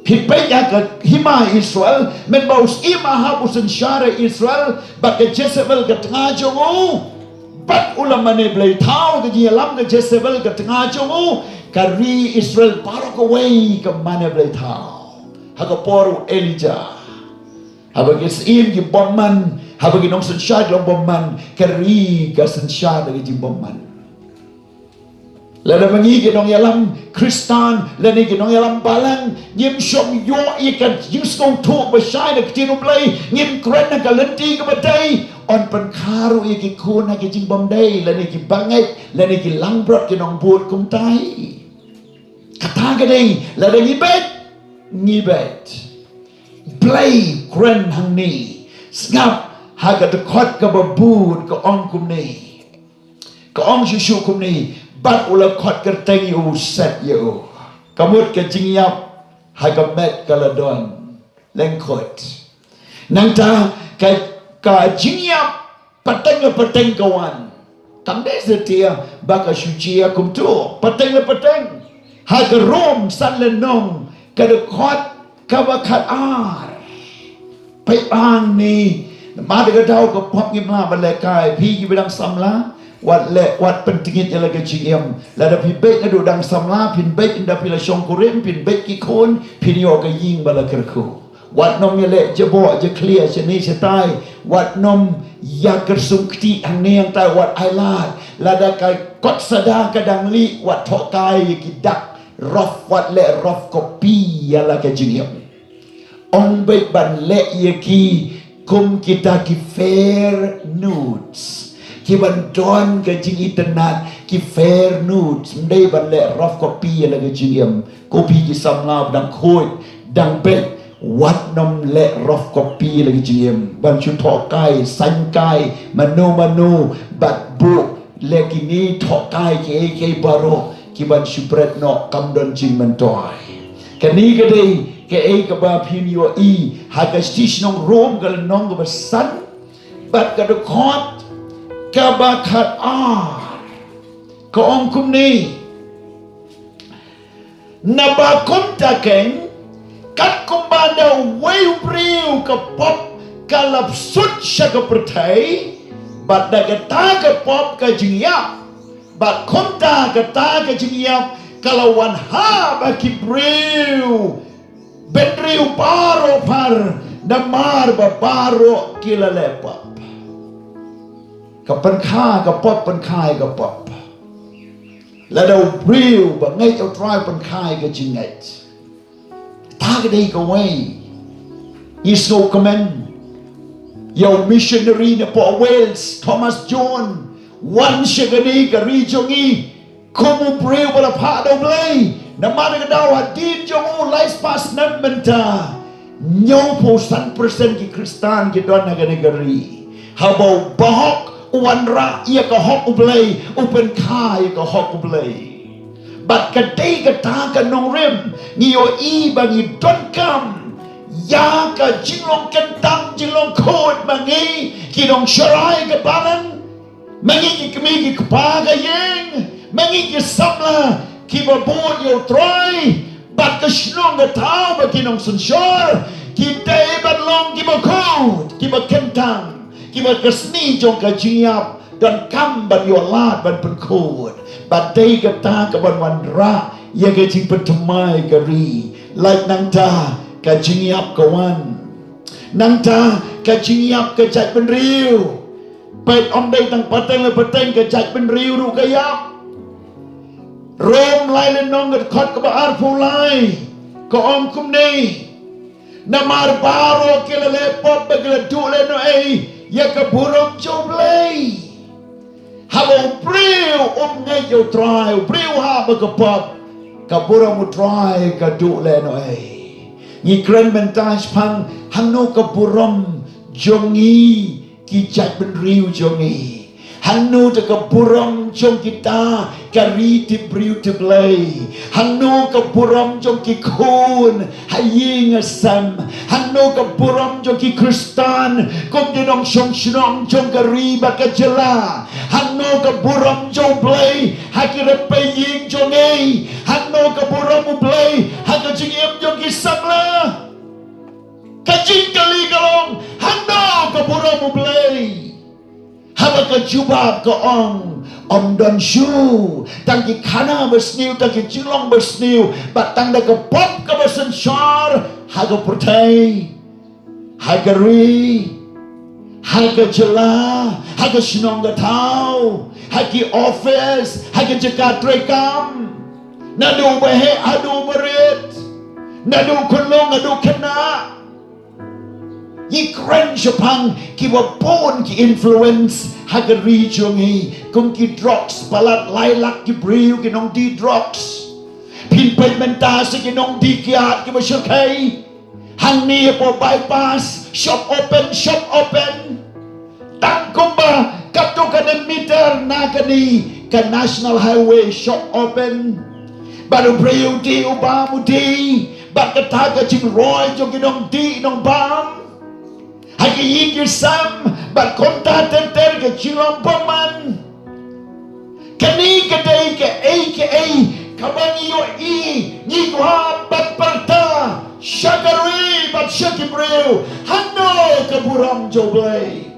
Phi peit ïa ka hima Israel, mynba u syiem Ahab u synshar ïa Israel bad ka Jezebel ka tnga jong u, bad u la mane blei thaw. Ka jingïalam ka Jezebel ka tnga jong u, ka ri Israel baroh kawei ka mane blei thaw. Ha ka por u Elijah, haba ki syiem ki bymman, haba ki nongsynshar ki long bymman, ka ri ka synshar da ka jingbymman. Lada ma ngi ki nongïalam Khristan, lane ki nongïalam balang, ngim shym ïoh ïa ka jingsngewthuh ba shai na ka ktien u Blei, ngim kren ha ka lynti kaba dei, yn pynkha ruh ïa ki khun ha ki jingbymdei, lane ki bangeit, lane ki langbrot ki nongbud kumta hi. Kata ka dei, lada ngi beit, ngi beit. Blei kren hangne, sngap ha ka dkhot kaba bud ka ong kumne. Ka ong shuh shuh kumne, bad u la khot kyrteng ïa u, set ïa u. Ka mut ka jingïap ha ka met ka la don. Lyngkhuid. Nangta ka, ka jingïap pateng la pateng ka wan. Kam dei satia ba ka shu jia kumto. Pateng la pateng. Ha ka Rom san lynnong, ka dkhot kaba khatar. Peit hangne, namar ka daw ka pop ngim lah ban lehkai. Phi kiba dang samla, wat leh, wat pyntngit ïa la ka jingim. Lada phi beit naduh dang samla, phin beit ynda phi la shongkurim, phin beit ki khun, phin ïoh ka ïing ba la kyrkhu. Wat nym ïaleh jaboh jakhlia shane shatai, wat nym ïa kyrsum kti hangne hangtai, wat ailad. Lada ka kot sada ka dang lieh, wat thoh kai ïa ki dak rough, wat leh rough copy ïa la ka jingim. Ym beit ban leh ïa ki kum kita ki fair notes, ki ban don ka jingitynnad, ki fair notes. Ym dei ban leh rough copy ïa la ka jingim. Ko phi ki samla ba dang khuid, dang beit, wat nym leh rough copy ïa la ka jingim. Ban shu thoh kai, sain kai mano mano, bad buh leh kine, thoh kai kiei kiei baroh, ki ban shu bret noh, kam don jingmyntoi. Kane ka dei kaei kaba phin ïohi ha ka shithi shnong Rom, ka lynnong kaba san, bad ka dkhot kaba khatar. Ka ong kumne. Naba kumta keiñ, katkum ba da uwei u briew ka pop ka la bsut sha ka pyrthei, bad da kata ka pop ka jingïap, bad kumta kata ka jingïap ka la wan ha ba ki briew bynriew baroh phar, namar ba baroh ki la leh pop. Ka pynkha ka pop, pynkha ka pop. Lada u briew ba ngeit ïa u Trai, pynkha ka jingngeit. Ta ka dei kawei. Ngi sngewkmen ïa u missionary na poh Wales, Thomas Jones, wan sha kane ka ri jong ngi kum u briew ba la phah da u Blei. Namar ka daw hadien jong u lai spah snem mynta, hynñiewphew san percent ki Khristan ki don ha kane ka ri. Haba u bahok u wanrah ïa ka hok u Blei, u pynkha ïa ka hok u Blei. Bad ka dei kata ka nongrim, ngi ïohi ba ngi donkam ïa ka jinglong kyntang, jinglong khuid ma ngi ki nongsharai ka balang, ma ngi ki kmie ki kpa ka ïing, ma ngi ki samla kiba bud ïa u Trai, bad ka shnong ka thaw, bad ki nongsynshar, ki dei ban long kiba khuid, kiba kyntang, kiba ka sni jong ka jingïap donkam ban ïoh lad ban pynkhuid. Bad dei kata ka ban wanrah ïa ka jingpynthymmai ka ri. Lait nangta ka jingïap ka wan. Nangta ka jingïap ka jaitbynriew. Peit, ym dei tang pateng la pateng, ka jaitbynriew ruh ka ïap. Rom lai lynnong ka dkhot kaba arphew lai ka ong kumne. Namar baroh ki la leh pop bad ki la duh lehnohei ïa ka burom jong u Blei. Haba u briew um ngeit ïa u Trai, u briew hap ha ka pop, Ka burom u Trai ka duh lehnohei. Ngi kren mynta shaphang hangno ka burom jong ngi ki jaitbynriew jong ngi. Hangno te ka burom jong kita ka ri tip briew tip Blei. Hangno ka burom jong ki khun ha ïing ha sem. Hangno ka burom jong ki Khristan kum ki nongshong shnong jong ka ri bad ka jylla. Hangno ka burom jong u Blei ha ki rympei ïing jong ngi. Hangno ka burom u Blei ha ka jingim jong ki samla. Ka jingkylli ka long, hangno ka burom u Blei? Haba ka jubab ka ong, ym don shuh tang ki khana basniew, tang ki jinglong basniew, bad tang da ka pop kaba synshar ha ka pyrthei, ha ka ri, ha ka jylla, ha ka shnong ka thaw, ha ki office, ha ki jaka treikam. Naduh ba heh haduh ba rit, naduh khunlung haduh khynnah. Ngi kren shaphang kiba bun ki influence ha ka ri jong ngi, kum ki drugs, palat lai lak ki briew ki nongdih drugs. Phin peit mynta sa ki nongdih kiad kiba shyrkhei. Hangne hapoh bypass, shop open, shop open. Tang kumba katto katne meter na kane ka National Highway, shop open. Bad u briew u dih u bam u dih, bad kata ka jingroi jong ki nongdih nongbam ha ki ïing ki sem, bad kumta ter ter ka jinglong bymman. Kane ka dei kaei kaei kaba ngi ïohi, ngi kwah ban pyrta sha ka ri bad sha ki briew, hangno ka burom jong u Blei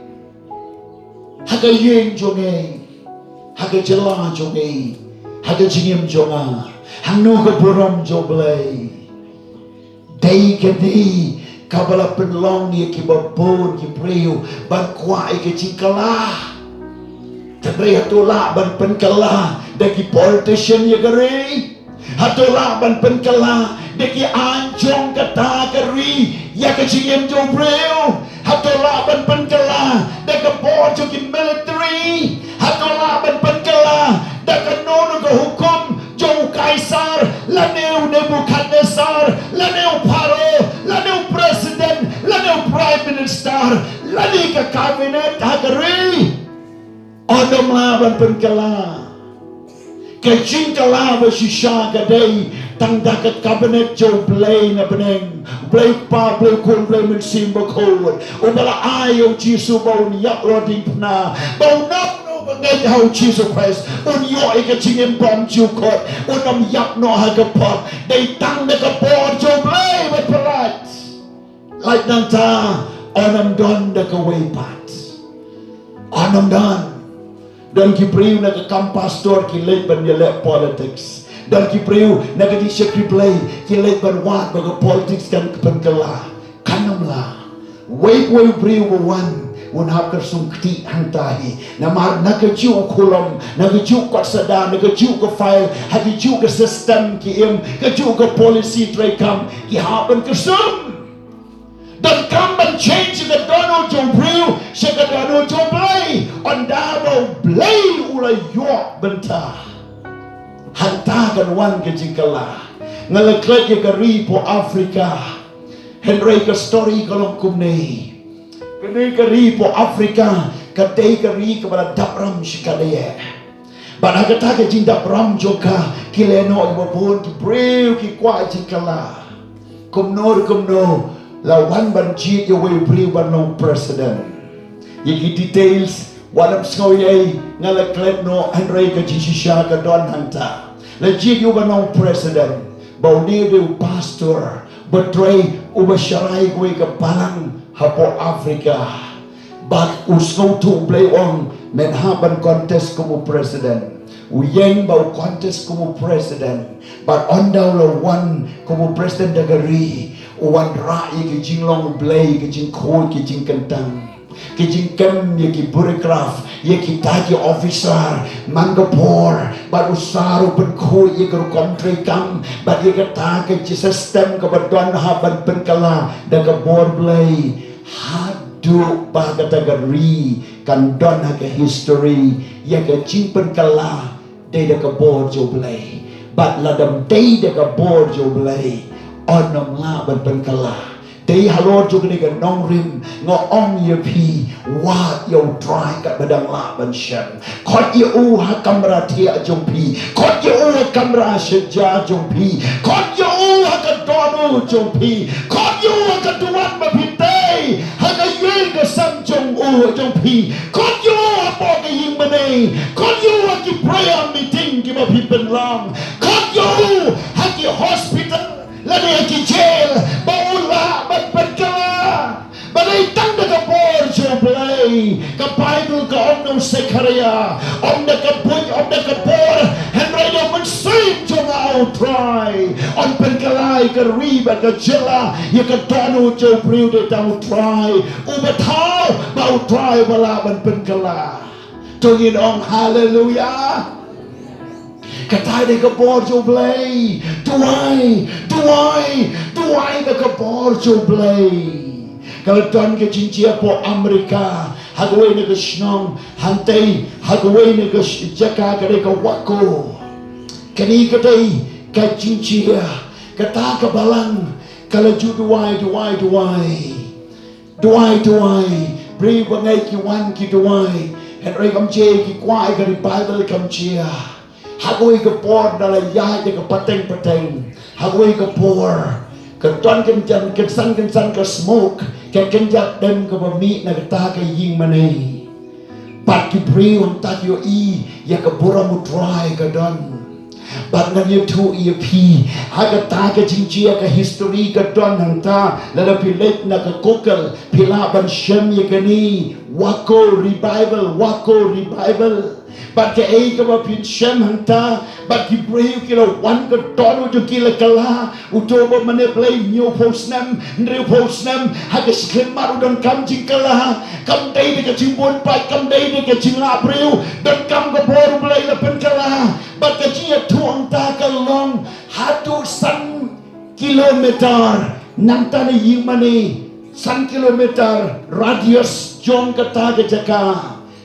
ha ka ïing jong ngi, ha ka jylla jong ngi, ha ka jingim jong nga? Hangno ka burom jong u Blei? Dei kane kaba la pynlong ïa kiba bun ki briew ban kwah ïa ka jingkylla. Hynrei hato lah ban pynkylla da ki politician ïa ka ri? Hato lah ban pynkylla da ki aiñ jong kata ka ri ïa ka jingim jong u briew? Hato lah ban pynkylla da ka bor jong ki military? Hato lah ban pynkylla da kano kano ka hukum jong u Kaisar, lane u Nebukhadnessar, lane u Pharaoh, lane u president, lane u prime minister, lane ka cabinet ha ka ri? Ym lah ban pynkylla. Ka jingkylla ba shisha ka dei tang da ka cabinet jong u Blei na bneng. Blei Kpa, Blei Khun, Blei Mynsiem Bakhuid. Uba la ai ïa u Jisu ba un ïap la diengphna, ba uno uno uba ngeit ha u Jisu Khrist un ïoh ïa ka jingim bymjukut, un ym ïap noh ha ka pop. Dei tang da ka bor jong u Blei ban pyllait. Lait nangta, ym don da kawei pat. Ym don. Don ki briew na ka kam pastor ki leit ban ïaleh politics. Don ki briew na ka jingshakri Blei ki leit ban wad ba ka politics kan pynkylla. Kan ym lah. Wei pa wei u briew ba wan, un hap kyrsum ktieh hangta hi. Namar na kajuh ka khulom, na kajuh ka kot sahdan, na kajuh ka file, ha kajuh ka system ki im, kajuh ka policy treikam, ki hap ban kyrsum. Donkam ban change sha ka dohnud jong u briew sha ka dohnud jong u Blei. Ynda ba u Blei u la ïoh bynta, hangta kan wan ka jingkylla. Nga la klet ïa ka ri hapoh Africa. Hynrei ka story ka long kumne. Kane ka ri hapoh Africa ka dei ka ri kaba la dap ram shikatdei. Bad ha kata ka jingdap ram jong ka, ki lehnoh ïa ba bun ki briew ki kwah jingkylla. Kumno re kumno, la wan ban jied ïa uwei u briew ban long president. Ïa ki details wat nym sngew ei ei, nga la klet noh, hynrei ka jingshisha ka don hangta. La jied ïa u ban long president, ba une u dei u pastor ba trei, uba sharai kawei ka balang hapoh Africa. Bad u sngewthuh, u Blei u ong, men hap ban contest kum u president. U ïeng bad u contest kum u president. Bad ynda u la wan kum u president da ka ri, u wanrah ïa ki jinglong u Blei, ki jingkhuid, ki jingkyntang, ki jingkem ïa ki bureaucrat, ïa kita ki officer man ka por. Bad u sa ruh pynkhuid ïa ka rukom treikam, bad ïa kata ka jingsystem kaba don hap ban pynkylla da ka bor Blei. Haduh ba kata ka ri kan don ha ka history ïa ka jingpynkylla dei da ka bor jong u Blei. Bad lada ym dei da ka bor jong U Blei, yn ym lah ban pynkylla. Dei halor jong kane ka nongrim nga ong ïa phi, wad ïa U Trai katba dang lah ban shem. Khot ïa u ha kamra thiah jong phi. Khot ïa u ha kamra sha ja jong phi. Khot ïa u ha ka dohnud jong phi. Khot ïa u ha ka duwan ba phi tei ha ka ïing ka sem jong u, jong phi. Khot ïa u hapoh ka ïing mane. Khot ïa u ha ki prayer meeting kiba phi pynlong. Khot ïa u ha ki hospital lane ha ki jail ba u lah ban pynkylla. Ba dei tang da ka bor jong U Blei. Ka Baibl ka ong na u Sekharaïa, ym da ka buit, ym da ka bor, hynrei da u Mynsiem jong nga, a U Trai, yn pynkylla ïa ka ri bad ka jylla ïa ka dohnud jong u briew. Dei tang U Trai uba thaw, ba U Trai uba lah ban pynkylla. To ngin ong haleluya. Kata dei ka bor jong U Blei. Duwai, duwai, duwai da ka bor jong U Blei. Ka la don ka jingjia hapoh Amerika, ha kawei na ka shnong, hangtei ha kawei na ka sh-, jaka ka dei ka Waco. Kane ka dei ka jingjia. Kata ka balang ka la ju duwai, duwai, duwai. Duwai, duwai. Briew bangeit ki wan ki duwai. Hynrei kam jia ki kwah ïa ka revival, kam jia. Ha kawei ka por da la ïaid da ka pateng pateng. Ha kawei ka por ka don kynjan, kynsan kynsan ka smoke, ka kynjat dem kaba mih na kata ka ïing mane. Bad ki briew hangta ki ïohi ïa ka burom U Trai ka don. Bad ngan ïathuh ïa phi, ha kata ka jingjia ka history ka don hangta, lada phi leit na ka Google phi lah ban shem ïa kane, Waco Revival, Waco Revival. Bad kaei kaba phin shem hangta, bad ki briew ki la wan, ka dohnud jong ki la kylla. Uto ba mane Blei hynñiewphew snem, hynriewphew snem ha ka shyllangmat u donkam jingkylla. Kam dei da ka jingbun paid, kam dei da ka jinglah briew, donkam ka bor U Blei la pynkylla. Bad ka jingïathuh hangta ka long haduh san kilometer, nangta na ïing mane, san kilometer radius jong kata ka jaka.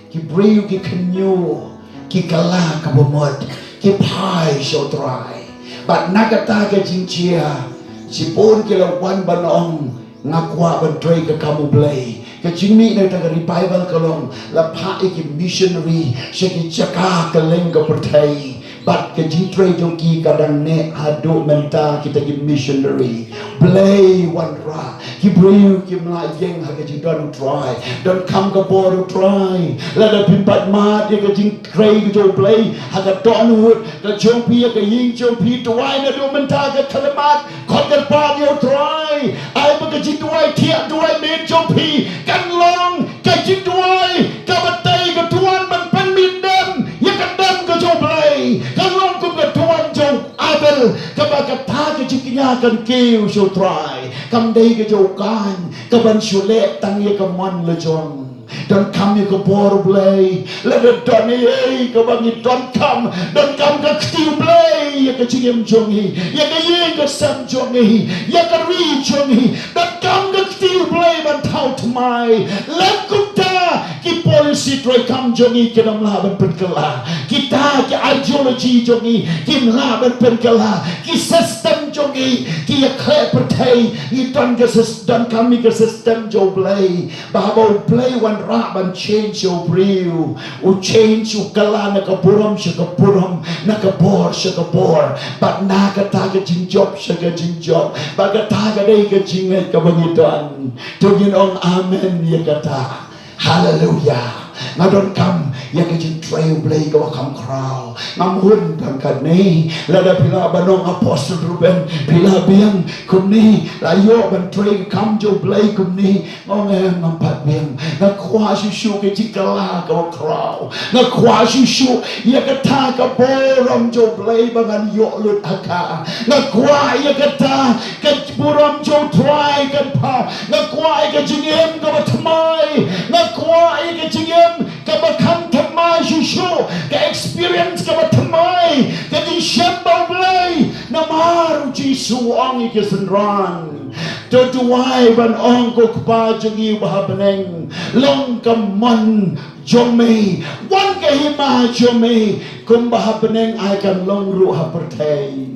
Ki briew ki khynñiuh, ki kylla kaba mut, ki phai sha U Trai. Bad na kata ka jingjia, shibun ki la wan ban ong, nga kwah ban trei ka kam U Blei. Ka jingmih na kata ka revival ka long, la phah ïa ki missionary sha ki jaka kylleng ka pyrthei. Bad ka jingtrei jong ki ka dang neh haduh mynta, kita ki missionary. Blei wanrah, ki briew kim lah ïeng ha ka jingdon U Trai. Donkam ka bor U Trai. Lada phim pat mad ïa ka jingtrei ka jong U Blei ha ka dohnud ka jong phi, ha ka ïing jong phi, duwai naduh mynta, ka khyllipmat, khot kyrpad ïa U Trai. Ai ba ka jingduwai thiah duwai miet jong phi kan long ka jingduwai kaba tei ka duwan ban pynmih dem ïa ka dem ka jong U Blei. Kan long kum ka duwan jong u Abel, kaba kata ka jingkñia kan kiew sha U Trai. Kam dei ka jong u Kain kaban shu leh tang ïa ka mon la jong. Donkam ïa ka bor U Blei. Lada don ei ei kaba ngi donkam, donkam ka kti U Blei ïa ka jingim jong ngi, ïa ka ïing ka sem jong ngi, ïa ka ri jong ngi. Donkam ka kti U Blei ban thaw thymmai. Lem kumta ki policy treikam jong ngi kin ym lah ban pynkylla. Kita ki ideology jong ngi kim lah ban pynkylla. Ki system jong ngi ki ïakhleh pyrthei, ngi don ka sys-, donkam ïa ka system jong U Blei. Ba haba U Blei wanrah ban change ïa u briew, u change, u kylla na ka burom sha ka burom, na ka bor sha ka bor, bad na kata ka jingjop sha ka jingjop. Bad kata ka dei ka jingngeit kaba ngi don. To ngin ong amen ïa kata. Haleluya. Nga donkam ïa ka jingtrei U Blei kaba kham khraw. Ngam hun tang katne. Lada phi lah ban ong Apostle Reuben, phi lah biang kumne, la ïoh ban trei ka kam jong U Blei kumne. Nga ong em, ngam pat biang. Nga kwah shuh shuh ka jingkylla kaba khraw. Nga kwah shuh shuh ïa kata ka burom jong U Blei ba ngan ïoh lut ha ka. Nga kwah ïa kata ka burom jong U Trai kan paw. Nga kwah ïa ka jingim kaba thymmai. Nga kwah ïa ka jingim kaba kham thymmai shuh shuh. Ka experience kaba thymmai. Ka jingshem bad U Blei. Namar U Jisu u ong ïa ki synran, To duwai ban ong, ko Kpa jong ngi uba ha bneng, long ka mon jong me, wan ka hima jong me, kumba ha bneng ai kan long ruh ha pyrthei.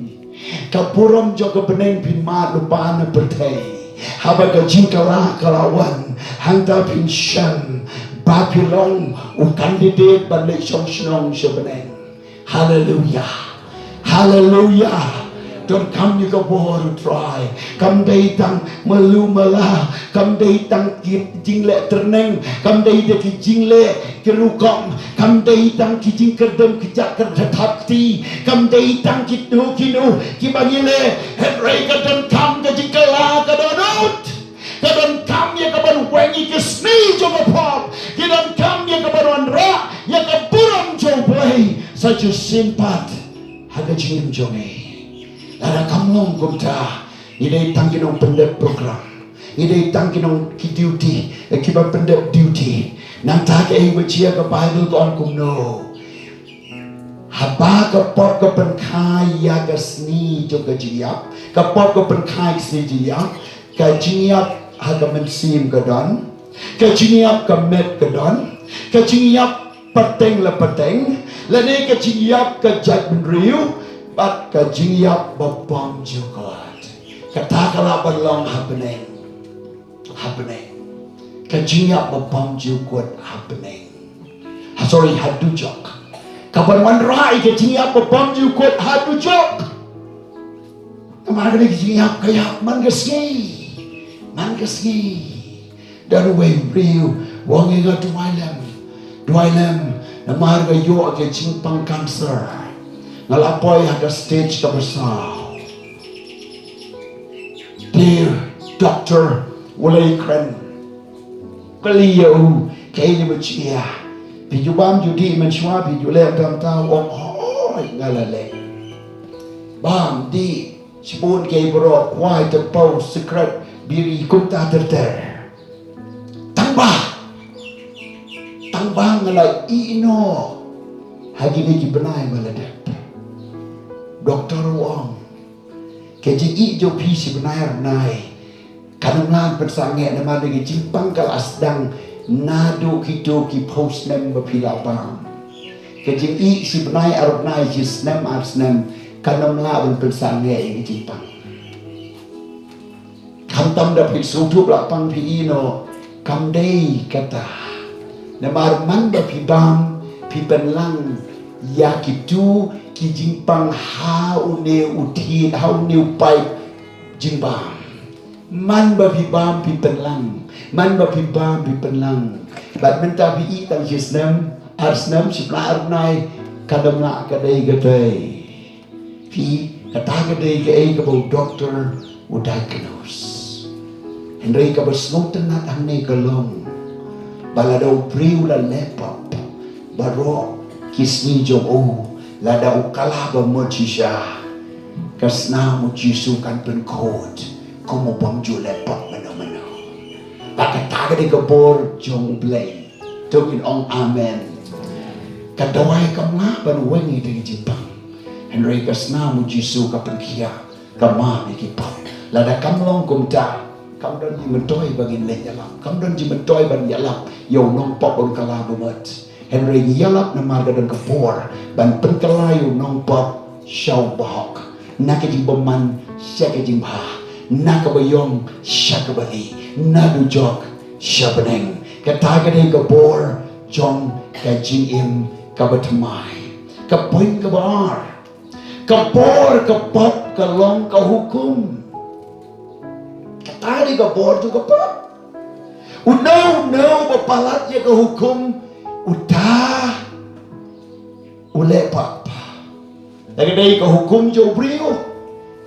Ka burom jong ka bneng phin mad lypa na pyrthei. Haba ka jingkylla ka la wan, hangta phin shem ba phi long u candidate ban leit shong shnong sha bneng. Haleluya. Haleluya. Donkam ïa ka bor U Trai. Kam dei tang malu mala, kam dei tang ki jingleh tyrneng, kam dei da ki jingleh ki rukom, kam dei tang ki jingkyrdem kjat kyrthap kti, kam dei tang kino kino kiba ngi leh. Hynrei ka donkam ka jingkylla ka dohnud. Ka donkam ïa ka ban weng ïa ki sngi jong ka pop. Ki donkam ïa ka ban wanrah ïa ka burom jong U Blei sa shisien pat ha ka jingim jong ngi. Lada kam long kumta, ngi dei tang ki nongpyndep program, ngi dei tang ki nong ki duty, eh, kiba pyndep duty. Nangta kaei ba jia, ka Baibl ka ong kumno? Haba ka pop ka pynkha ïa ka sngi jong ka jingïap, ka pop ka pynkha ïa ka sngi jingïap, ka jingïap ha ka mynsiem ka don, ka jingïap ka met ka don, ka jingïap pateng la pateng, lane ka jingïap ka jaitbynriew, bad ka jingïap babymjukut. Kata ka lah ban long ha bneng. Ha bneng. Ka jingïap babymjukut ha bneng. Ha, sorry, ha dujok. Ka ban wanrah ïa ka jingïap babymjukut ha dujok. Namar kane ka jingïap ka ïap man ka sngi. Man ka sngi. Don uwei u briew u ong ïa nga, duwai lem. Duwai lem. Namar nga ïoh ka jingpang cancer. Nga la poi ha ka stage kaba saw. Te u doktor u la ïakren. Kylli ïa u, kaei ba jia? Phi ju bam ju dih mynshuwa, phi ju leh tam tam? U ong, hooid, nga la leh. Bam, dih, shibun kiei baroh, kwai, tapoh, sikret, biri, kumta ter ter. Tangba, tangba nga la ïeh noh ha kine ki bnai ba la dep. Doktor u ong, ka jingïeh jong phi shi bnai ar bnai kan ym lah pynsangeh, namar ka jingpang ka la sdang naduh kito ki phew snem ba phi la bam. Ka jingïeh shi bnai ar bnai, shi snem ar snem, kan ym lah ban pynsangeh ïa ka jingpang. Khamtam da phi sngewthuh la pang phi ïeh noh, kam dei kata. Namar man ba phi bam, phi pynlang ïa kito ki jingpang ha une u thied, ha une u paip jingbam. Man ba phi bam phi pynlang, man ba phi bam phi pynlang. Bad mynta phi ïeh tang shi snem, ar snem, shi bnai ar bnai, ka dang lah ka dei ka dei. Phi, kata ka dei kaei kaba u doktor u diagnose. Hynrei kaba sngewtynnat hangne ka long ba lada u briew u la leh pop baroh ki sngi jong u, lada u kylla ba mut shisha, ka snam u Jisu kan pynkhuid kum u bym ju leh pop mano mano. Ba kata ka dei ka bor jong U Blei. To ngin ong amen. Ka dawai kam lah ban weng ïa ka jingpang. Hynrei ka snam u Jisu ka pynkhiah, ka map ïa ki pop. Lada kam long kumta, kam don jingmyntoi ba ngin leit ïalap. Kam don jingmyntoi ban ïalap ïa u nongpop ba un kylla ba mut. Hynrei ngi ïalap namar ka don ka bor ban pynkylla ïa u nongpop sha u bahok. Na ka jingbymman sha ka jingbha, na kaba ïong sha kaba ri, na dujok sha bneng. Kata ka dei ka bor jong ka jingim kaba thymmai. Ka point kaba ar, ka bor ka pop ka long ka hukum. Kata ka dei ka bor jong ka pop. Uno uno uba palat ïa ka hukum, uta u leh pop. La ka dei ka hukum jong u briew,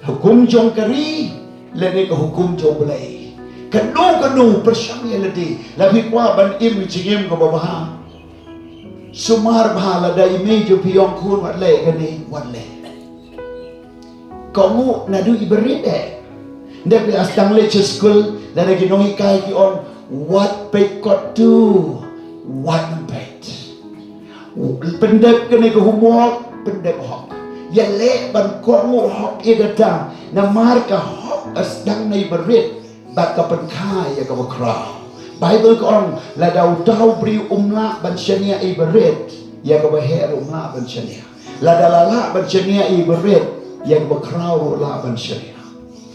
hukum jong ka ri, lane ka hukum jong U Blei. Kano kano pyrshang ïa lade. La phi kwah ban im jingim kaba bha, sumar bha, lada i mei jong phi i ong, khun, wat leh kane, wat leh. Kohnguh naduh i barit eh. Ynda phi la sdang leit sha skul, lada ki nonghikai ki ong, wat peit kot tu, wat nym peit. Pyndep kane ka homework, pyndep hok. Ïaleh ban kohnguh hok ïa kata. Namar ka hok ka sdang na i barit. bad ka pynkha ïa kaba khraw. Baibl ka ong, lada uta u briew um lah ban shaniah ïa iba rit, ïa kaba heh ruh um lah ban shaniah. Lada la lah ban shaniah ïa iba rit, ïa kaba khraw ruh lah ban shaniah.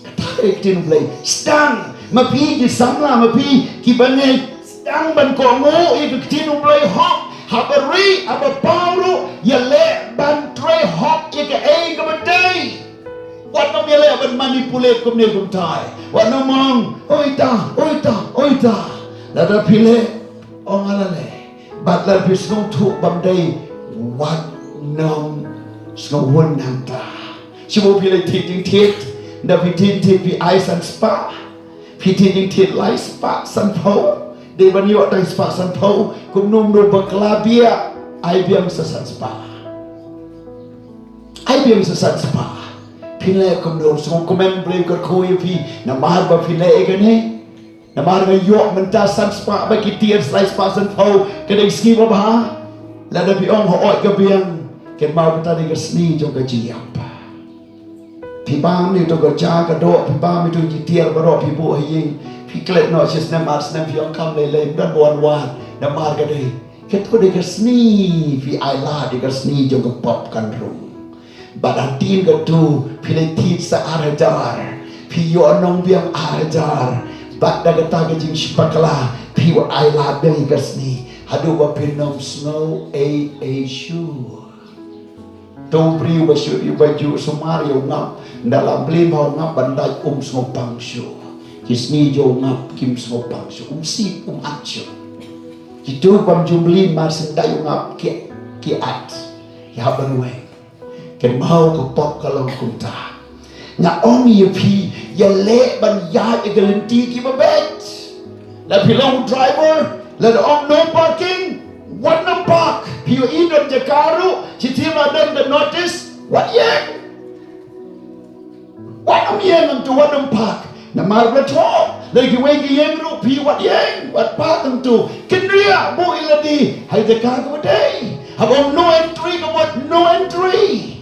Kata ka dei ka ktien U Blei. Sdang, ma phi ki samla, ma phi kiba ngeit, sdang ban kohnguh ïa ka ktien U Blei hok, haba rieh, haba paw ruh, ïaleh ban trei hok ïa kaei kaba dei. Wat nym ïaleh ban manipulate kumne kumtai. Wat nym ong, oi ta, oi ta, oi ta. Lada phi leh, ong nga la leh. Bad lada phi sngewthuh bym dei, wat nym sngewhun nangta. Shu ba phi leh thied jingthied, da phi thied jingthied phi ai san spah. Phi thied jingthied lai spah sanphew. Dei ban ïoh tang spah sanphew. Kumno kumno bakla biang, ai biang sa san spah. Ai biang sa san spah. Phi leh kumno, sngewkmen Blei kyrkhu ïa phi namar ba phi leh ïa kane. Namar nga ïoh mynta san spah ba ki tied, lai spah sanphew, ka dei ka sngi babha. Lada phi ong hooid ka biang, kynmaw kata dei ka sngi jong ka jingïap. Phi bam ïa uto ka ja ka doh, phi bam ïa uto ki tiar baroh, phi buh ha ïing, phi klet noh shi snem ar snem, phi ong kam lei lei, ym don ba wan wad, namar ka dei. Kato dei ka sngi phi ailad ïa ka sngi jong ka pop kan rung. Bad hadien kato phi leit thied sa ar hajar, phi ïoh nongbiang ar hajar. Bad da kata ka jingshibakla phi ailad biang ïa ka sngi haduh ba phin ym sngew ei ei shuh. To u briew ba shu, ba ju sumar ïa u ngap, nda la mlien bha u ngap ban dait um sngewpang shuh. Ki sngi jong u ngap kim sngewpang shuh, um sip um at shuh. Kito bym ju mlien mar shu dait u ngap ki, ki at. Ki hap ban weng. Kynmaw ka pop ka long kumta. Nga ong ïa phi, ïaleh ban ïaid ïa ka lynti kiba beit. La phi long driver, la da ong no parking, wat nym park. Phi ïohi don jaka ruh, shi taïew la don ka notice, wat ïeng. Wat nym ïeng hangto, wat nym park. Namar ba thoh, la kiwei ki ïeng ruh phi wat ïeng, wat park hangto. Kynriah, buh ïa lade ha ka jaka kaba dei. Haba ong no entry ka mut no entry.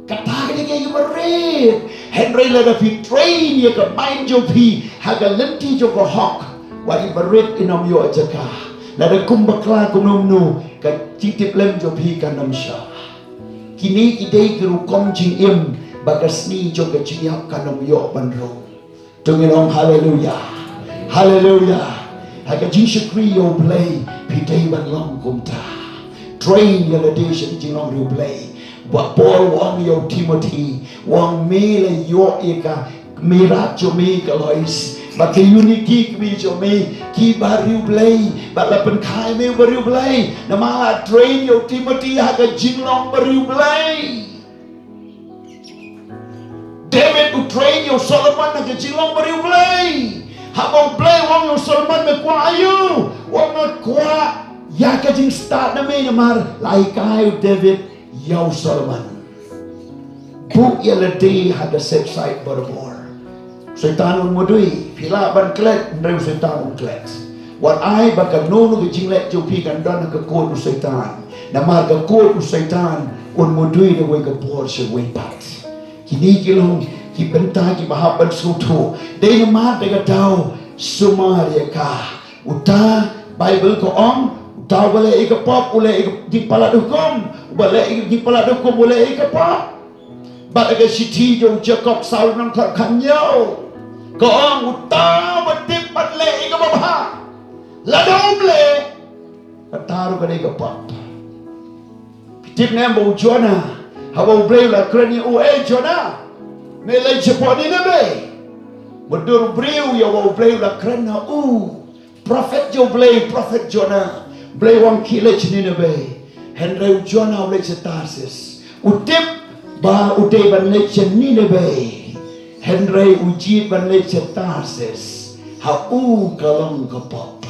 Kata ka dei kaei kaba rit. Hynrei lada phi train ïa ka mind jong phi ha ka lynti jong ka hok, wat iba rit in ym ïoh jaka. Lada kum bakla kumno kumno, ka jingtiplem jong phi kan ym shah. Kine ki dei ki rukom jingim ba ka sngi jong ka jingïap kan ym ïoh ban rung. To ngin ong haleluya. Haleluya. Ha ka jingshakri ïa U Blei phi dei ban long kumta. Train ïa lade sha ka jinglong ri U Blei. Ba Paul u ong ïa u Timothy, u ong me la ïoh ïa ka mei rat jong me ka Lois bad ka Eunike ka kmie jong me ki bariewblei, bad la pynkha ïa me u bariewblei. Namar la train ïa u Timothy ha ka jinglong bariewblei. David u train ïa u Solomon ha ka jinglong bariewblei. Haba U Blei u ong ïa u Solomon me kwah aïu, u ong me kwah ïa ka jingstad na me, namar la hikai u David ïa u Solomon. Buh ïa lade ha ka safe side barabor. Soitan un mudui, phi lah ban klet, hynrei u Soitan un klet. Wat ai ba kano kano ka jingleh jong phi kan don ha ka kut u Soitan. Namar ka kut u Soitan un mudui na kawei ka por sha kawei pat. Kine ki long ki bynta kiba hap ban sngewthuh. Dei namar da ka daw sumar ïa ka. Uta, Baibl ka ong, uta uba leh ïa ka pop u leh ïa ka jingpalat hukum, uba leh ïa ka jingpalat hukum u leh ïa ka pop. Bad ha ka shithi jong u Jakob saw lynnong khatkhyndai ka ong, uta uba tip ban leh ïa kaba bha, lada um leh, kata ruh ka dei ka pop. Phi tip ne em ba u Jonah, haba U Blei u la kren ïa u, eh Jonah, me leit shapoh Nineveh. Mutdur briew ïa uba U Blei u la kren ha u. Prophet jong U Blei, prophet Jonah. U Blei u ong khie leit sha Nineveh. Hynrei u Jonah u leit sha Tarsis. U tip ba u dei ban leit sha Nineveh. Hynrei u jied ban leit sha Tarsis. Ha u ka long ka pop.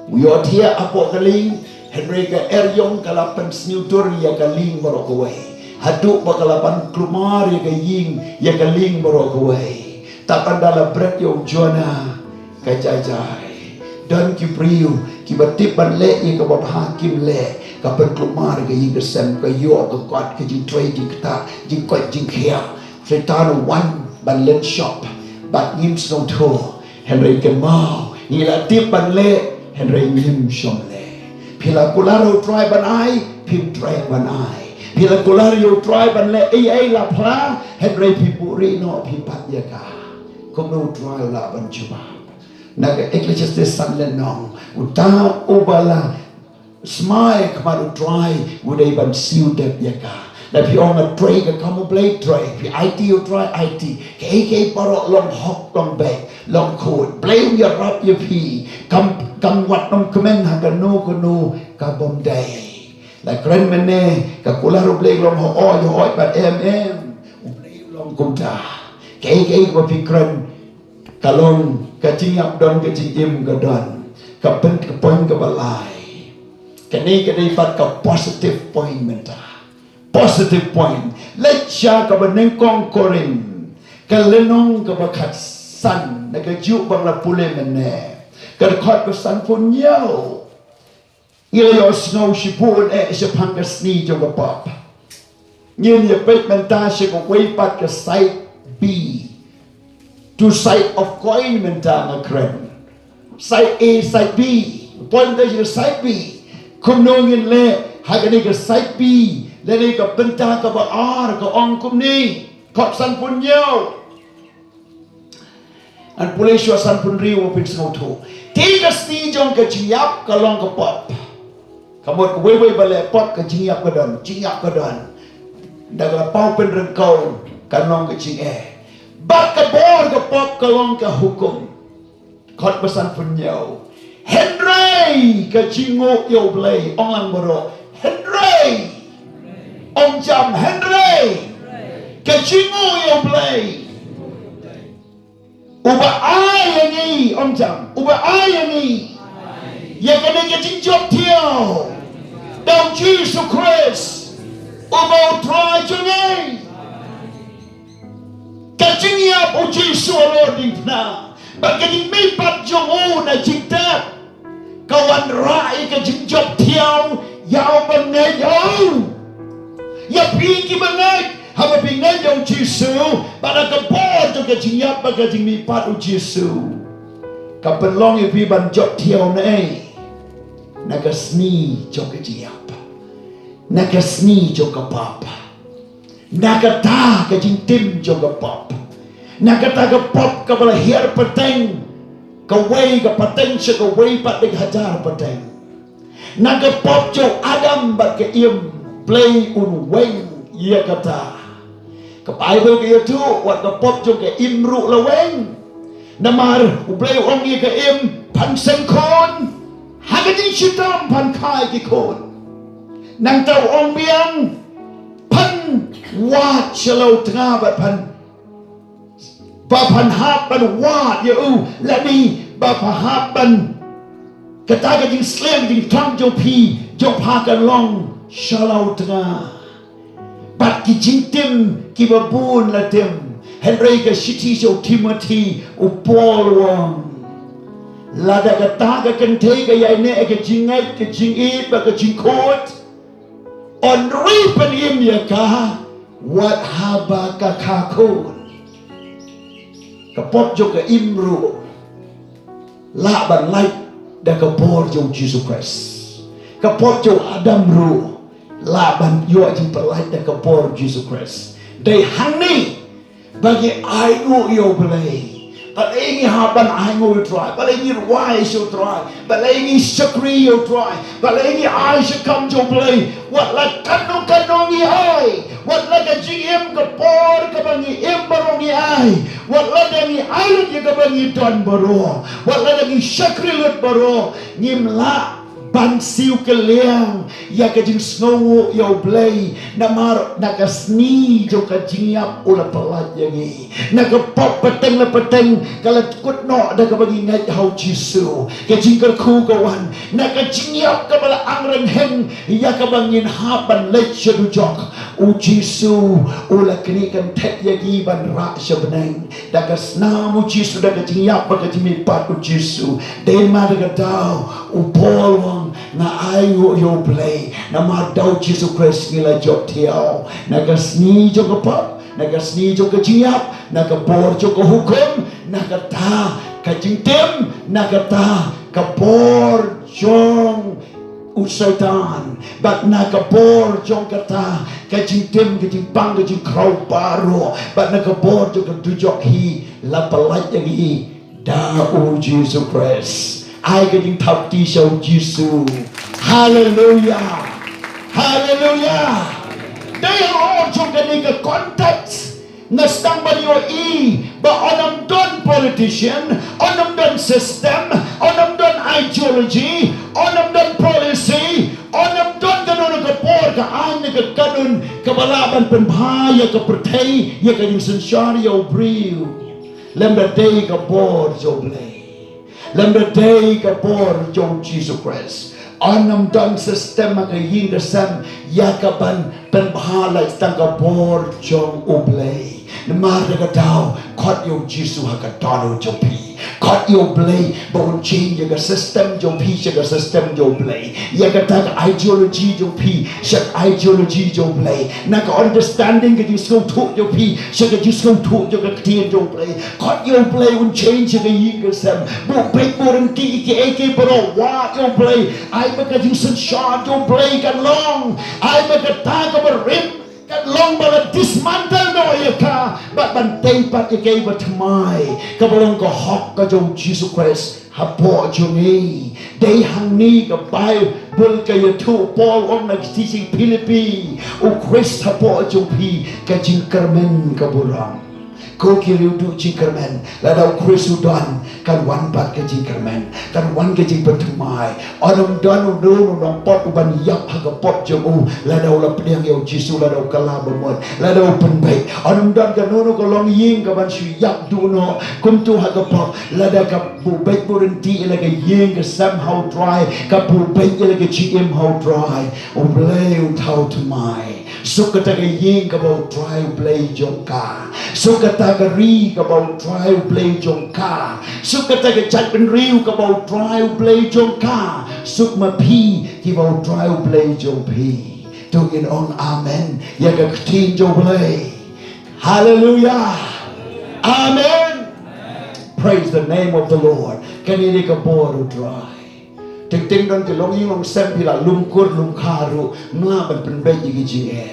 U ïohthiah hapoh ka lieng, hynrei ka eriong ka la pynsniew dur ïa ka lieng baroh kawei. Haduh ba ka la ban kulmar ïa ka ïing, ïa ka lieng baroh kawei. Tad ban da la bret ïa u Jonah ka jai jai. Don ki briew kiba tip ban leh ïa kaba bha kim leh, ka pynkulmar ïa ka ïing ka sem, ka ïoh ka kot, ka jingtrei jingktah, jingkoit jingkhiah. Soitan u wan ban len shop bad ngim sngewthuh. Hynrei kynmaw, ngi la tip ban leh, hynrei ngim shym leh. Phi la kular ïa u Trai ban ai, phim treh ban ai. Phi la kular ïa u Trai ban leh ei ei la phla, hynrei phi buhrieh noh, phi bat ïa ka. Kumno u Trai u lah ban jubab? Na ka Ecclesiastes san lynnong, uta uba la smai khmat u Trai u dei ban siew dep ïa ka. Lada phi ong nga trei ka kam u Blei, trei. Phi aiti u Trai, aiti. Kaei kaei baroh long hok, long beit, long khuid. Blei u ïarap ïa phi. Kam, kam wat nym kmen ha kano kano ka bym dei. La kren mynne, ka kular u Blei long hooid hooid bad em em. U Blei u long kumta. Kaei kaei kaba phi kren, ka long ka jingïap don, ka jingim ka don. Ka pyn, ka point kaba lai. Kane ka dei pat ka positive point mynta. Positive point. Leit sha kaba nyngkong Korinth, ka lynnong kaba khatsan, na kajuh ba nga la pule mynne. Ka dkhot ba sanphew hynñiew. Ngi la ïohsngew shibun eh shaphang ka sngi jong ka pop. Ngin ïa peit mynta sha kawei pat ka side B. Two side of coin mynta nga kren. Side A, side B. Point da sha side B. Kumno ngin leh ha kane ka side B? Lane ka bynta kaba ar ka ong kumne. Kot sanphew hynñiew. Ngan pule shuwa sanphew hynriew, phin sngewthuh. Te ka sngi jong ka jingïap ka long ka pop. Ka mut kawei wei ba leh pop, ka jingïap ka don, jingïap ka don. Da ka paw pynryngkaw kan long ka jingeh. Bad ka bor ka pop ka long ka hukum. Kot ba sanphew hynñiew. Hynrei ka jingnguh ïa u Blei, ong lang baroh. Hynrei. Ong jam, hynrei. Ka jingnguh ïa u Blei. Uba ai ïa ngi, ong jam, uba ai ïa ngi ïa kane ka jingjop thiaw da u Jisu Khrist, uba u Trai jong ngi. Ka jingïap u Jisu halor diengphna bad ka jingmihpat jong u na jingtep, ka wanrah ïa ka jingjop thiaw ïa uba ngeit ïa u. Ïa phi kiba ngeit, haba phi ngeit ïa u Jisu bad da ka bor jong ka jingïap bad ka jingmihpat u Jisu, ka pynlong ïa phi ban jop thiaw na ei? Na ka sngi jong ka jingïap, na ka sngi jong ka pop. Na kata ka jingtim jong ka pop, na kata ka pop kaba la hiar pateng, kawei ka pateng sha kawei pat dei hajar pateng. Na ka pop jong Adam bad ka Im, Blei un weng ïa kata. Ka Baibl ka ïathuh, wat ka pop jong ka Im ruh la weng. Namar u Blei u ong ïa ka Im, phan seng khun, ha ka jingshitom phan kha ïa ki khun. Nangta u ong biang, phan wad sha la u tnga bad phan, ba phan hap ban wad ïa u, lane ba phan hap ban, kata ka jingslem jingthrang jong phi, jong pha kan long sha la u tnga. Bad ki jingtim kiba bun la tim. Hynrei ka shithi sha u Timothi, u Paul u ong, lada kata ka kynthei ka ïaineh ka jingngeit, ka jingïeit bad ka jingkhuid, yn ri pynim ïa ka wat haba ka kha khun. Ka pop jong ka Im ruh lah ban lait da ka bor jong u Jisu Khrist. Ka pop jong u Adam ruh lah ban ïoh jingpyllait da ka bor u Jisu Khrist. Dei hangne ba ngi ainguh ïa u Blei. Balei ngi hap ban ainguh ïa u Trai? Balei ngi rwai sha u Trai? Balei ngi shakri ïa u Trai? Balei ngi ai sha kam jong u Blei? Wat la kano kano ngi ai, wat la ka jingim ka por kaba ngi im baroh ngi ai, wat la da ngi ai lut ïa kaba ngi don baroh, wat la da ngi shakri lut baroh, ngim lah ban siew kylliang ïa ka jingsngewnguh ïa u Blei. Namar na ka sngi jong ka jingïap u la pyllait ïa ngi. Na ka pop pateng la pateng ka la kut noh da kaba ngi ngeit ha u Jisu. Ka jingkyrkhu ka wan na ka jingïap kaba la angreng heng ïa kaba ngin hap ban leit sha dujok. U Jisu u la knieh kyntait ïa ngi ban rah sha bneng da ka snam u Jisu, da ka jingïap bad ka jingmihpat u Jisu. Dei ma da ka daw u Paul u ong, nga ainguh ïa u Blei namar da u Jisu Khrist ngi la jop thiaw. Na ka sngi jong ka pop, na ka sngi jong ka jingïap, na ka bor jong ka hukum, na kata Ka jingtim na kata ka bor jong u Soitan, bad na ka bor jong kata ka jingtim, ka jingpang, ka jingkhraw baroh, bad na ka bor jong ka dujok hi, la pyllait ïa ngi da u Jisu Khrist. Ai ka jingthap kti sha u Jisu. Haleluya. Haleluya. Dei halor jong kane ka context nga sdang ban ïohi ba ym don politician, ym don system, ym don ideology, ym don policy, ym don kano kano ka por ka aiñ ne ka kanun kaba lah ban pynbha ïa ka pyrthei, ïa ka jingsynshar, ïa u briew. Lymda dei ka bor jong u Blei. Lymda dei ka bor jong u Jisu Khrist. Ym don system ha ka ïing ka sem ïa kaban pynbha lait tang ka bor jong u Blei. Namar kata ka daw, khot ïa u Jisu ha ka dohnud jong phi. Khot ïa u Blei ba un change ïa ka system jong phi sha ka system jong u Blei. Ïa kata ka ideology jong phi sha ka ideology jong u Blei. Na ka understanding, ka jingsngewthuh jong phi sha ka jingsngewthuh jong ka ktien jong u Blei. Khot ïa u Blei un change ïa ka ïing ka sem. Buh beit buh rynti ïa kiei kiei baroh, wad ïa u Blei. Ai ba ka jingsynshar jong u Blei kan long. Ai ba kata kaba rit kan long ba la dismantle noh ïa ka, bad ban tei pat ïa kaei ba thymmai kaba long ka hok ka jong u Jisu Khrist hapoh jong ngi. Dei hangne ka Baibl ka ïathuh, Paul u ong na ka shisha Philippi, u Khrist hapoh jong phi ka jingkyrmen ka burom. Ko ki riewduh jingkyrmen, lada u Khrist u don, kan wan pat ka jingkyrmen, kan wan ka jingpynthymmai. Ym don uno uno u nongpop uban ïap ha ka pop jong u lada u la pdiang ïa u Jisu, lada u kylla ba mut, lada u pynbeit. Ym don kano kano ka longïing kaban shu ïap duh noh kumto ha ka pop, lada ka buh beit buh rynti ïa la ka ïing ka sem ha u Trai, ka buh beit ïa la ka jingim ha u Trai. U Blei un thaw thymmai. Suk kata ka ïing kaba u Trai u Blei jong ka. Suk kata ka ri kaba u Trai u Blei jong ka. Suk kata ka jaitbynriew kaba u Trai u Blei jong ka. Suk ma phi kiba u Trai u Blei jong phi. To ngin ong amen ïa ka ktien jong u Blei. Haleluya. Amen. Praise the name of the Lord. Kane dei ka bor u Trai. Teng teng don ki longïing longsem phi la lum kur lum kha ruh, ym lah ban pynbeit ïa ki jingeh.